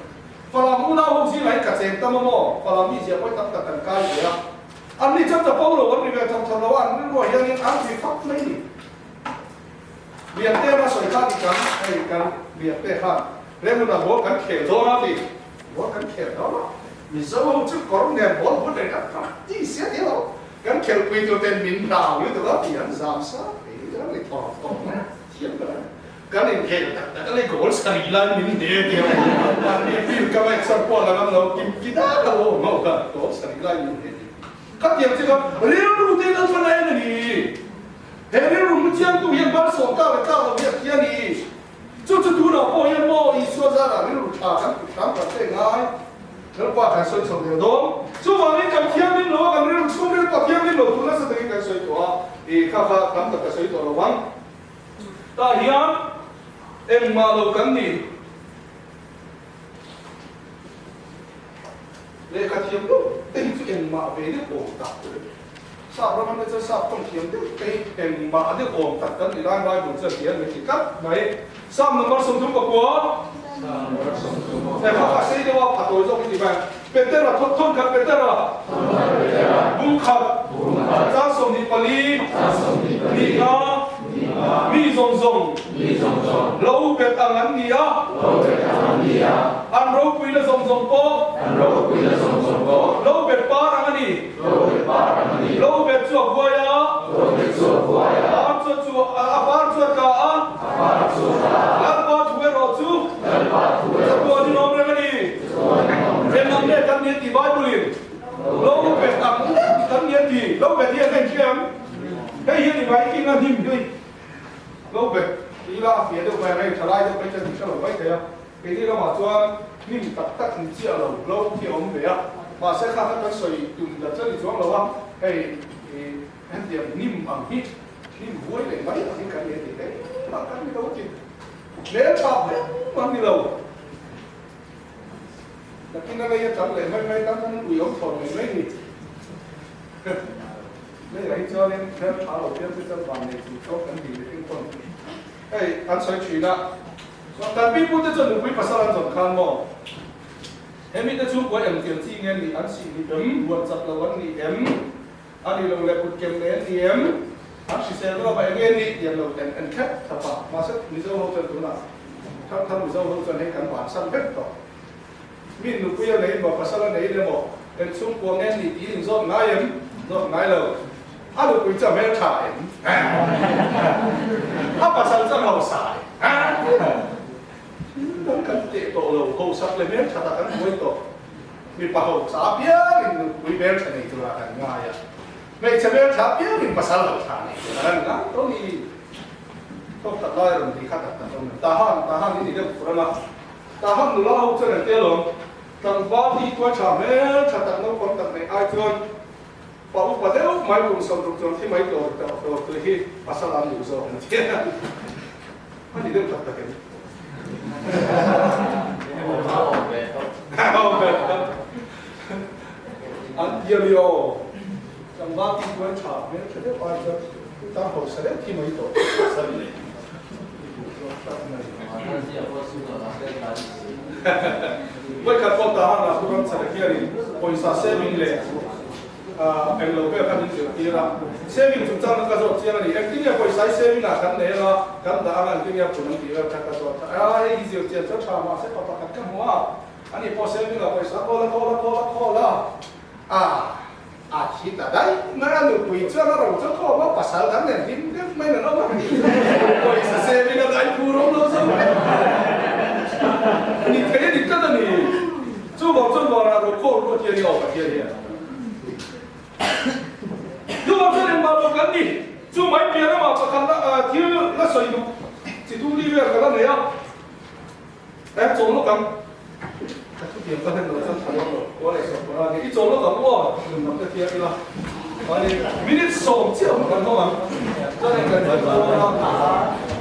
Falam unau ho zingah hian ka cheng tam a maw? Falam mizia pawh hi tam tak kan kai ve a. An ni chuan chapo lo an ri ve thawk thawk lo a, an rilruah hianin an ri fak mai ni. Liante a sawi kha ti kan hei kan Liante khan Raymond-a ball kan khel dawn a ti, ball kan khel dawn a, Mizo ho chu kawr nen ball bul reng a practice a ti lo, kan khelpui tur ten min hlau lutuk a ti an zam sa thei a. a ni thawm thawm mai a thiam ber a ni. Kan inkhel tak tak a lei goal sarih lai min hle tia mahni field ka ngaihsan pawh la ngam lo kim ki dak a lo awm ho kha goal sarih lai min hle ti. Khatiang che kha rilru te in an hman a en a ni. He rilru hmu chiangtu hian malsawm tlak leh tlak lo hi a hria a ni. Chu chu tunah pawh hian maw Isua zarah rilru tha kan kut hram kan pek ngai? Lalpa kan sawi chho leh dawn. Chuvangin kan thianghlim lo a, kan rilru chhungril pawh thianghlim lo tur nasa takin kan sawi tawh a, i kha kha tam tak ka sawi tawh lo vang. Tah hian engmah lo kan ni. Lehkha thiam deuh te hi chu engmah ve deuh awm tak tur a ni. Sap ram anga chuan sap tawng thiam deuh te hi engmah deuh awm tak kan ni lai Bible chuan ti a ni ti tlat mai. Psalm number 34. Lehkha kha sei deuh a pha tawi zawk i ti mai. Petera thawt thawn khat Petera bung khat chang 24 nihna mi zawng zawng lo bet ang an ni a an ropuina zawng zawng pawh lo bet par ang a ni. Lo bet chu a buai a, par chu chu a par chu a tla a, Lalpa thu erawh chu chatuan in awm reng a ni. Eng ang nge kan ni a ti Bible in lo bet ang lek kan ni a ti. Lo bet hi an en hriam hei hi a ni mai king a hnim hi lo bet ti ila a fiah deuh mai ang hei thalai deuh mai chuan ti hre lo mai thei a. Keini lamah chuan hnim tak tak ni chiah lo lo khi a awm ve a, mahse kha kha kan sawi tum ta chuan ni chuang lo a, hei hetiang hnim ang hi hnim huai leh mai ang hi kan ni a ti engmah kan ni lo ti hmeltha engmah ni lo. Nakin a lei a tam leh mai mai tan chuan ui awm thawn mai mai ni. Leiah hi chuanin hmeltha lo piang te chuan van nei chung chawk kan ni mihring pawn hei an sawi thin a. Kan pi pute chuan nupui pasal an zawn khan maw? He mite chhungkua eng tiang chi nge nih an sih ni em? Buan chak lo an ni em? A ni lo leh kut kem nei an ni em? An hrisel na lama eng nge nih tih an lo en en thlep thlap a. Mahse Mizo ho chuan tunah thar thar Mizo ho chuan hei kan bansan vek tawh. Mi nupui a nei maw pasal a nei le maw? Eng chhungkua nge nih tih in zawt ngai em? Zawt ngai lo. A nupui chu a hmel tha em? A pasal chu a hausa em? Thil dang kan teh tawh lo, hausak leh hmel thatah kan buai tawh. Mipa hausa apiangin nupui hmel tha nei turah kan ngai a, hmeichhe hmel tha apiangin pasal hausa nei turah kan ngai tawh ni. Thawk khat lai rawn ti kha tak tak awm em? Tahan, Tahan i ni deuh fur ang a, Tahan nula ho chuan an tel awm. Tlangval hi tuai tha hmel tha tak naupang tak neih ai chuan Pa upa deuh mai kum 60 chuan thi mai tur tur tui hi pasal an duh zawk an ti a, a ni deuh tak tak em? An ti a mi aw, tlangval ti chuan tha hmel tha deuh ai chuan tang hausa deuh thi mai tawh pasal nei duh zawk tak mai. Vawikhat pawh tahan ah thu ram chhana hianin pawisa saving leh Eng lo vel kha min zirtir a, saving chungchang kha ka zawt chiang a ni. Engtin nge pawisa hi saving ah kan nei anga kan dah anga engtin nge phun an tih vel kha ka zawt a. A hei hi zir chian chu a tha mahse pa pakhat ka hmu a, ani pawh saving ah pawisa a khawl a khawl a khawl a khawl a, a a thi ta daih mai a, nupui chuan a ro chu a khawm a, pasal dang nen hlim deuh maiin an awm a, pawisa saving a daih phur awm lo zo vek ni thei a ni tlat a ni. Chuvang chuan Vana ro khawl ruat hian i awm Pathian hian. Chuvang chuan engmah lo kan ni. Chu mai piah lamah pakhat la thil la sawi duh chi thum li vel ka la nei a. E chawl lawk ang. Ka thutiam ka hlen lo chuan tha dawn lo. Kua leh sawm panga nia. I chawl lawk ang aw. Nun lam te thiam ila. Mahni minute 10 chiah awm kan hawng ang. Chuan eng kan hre dawn a.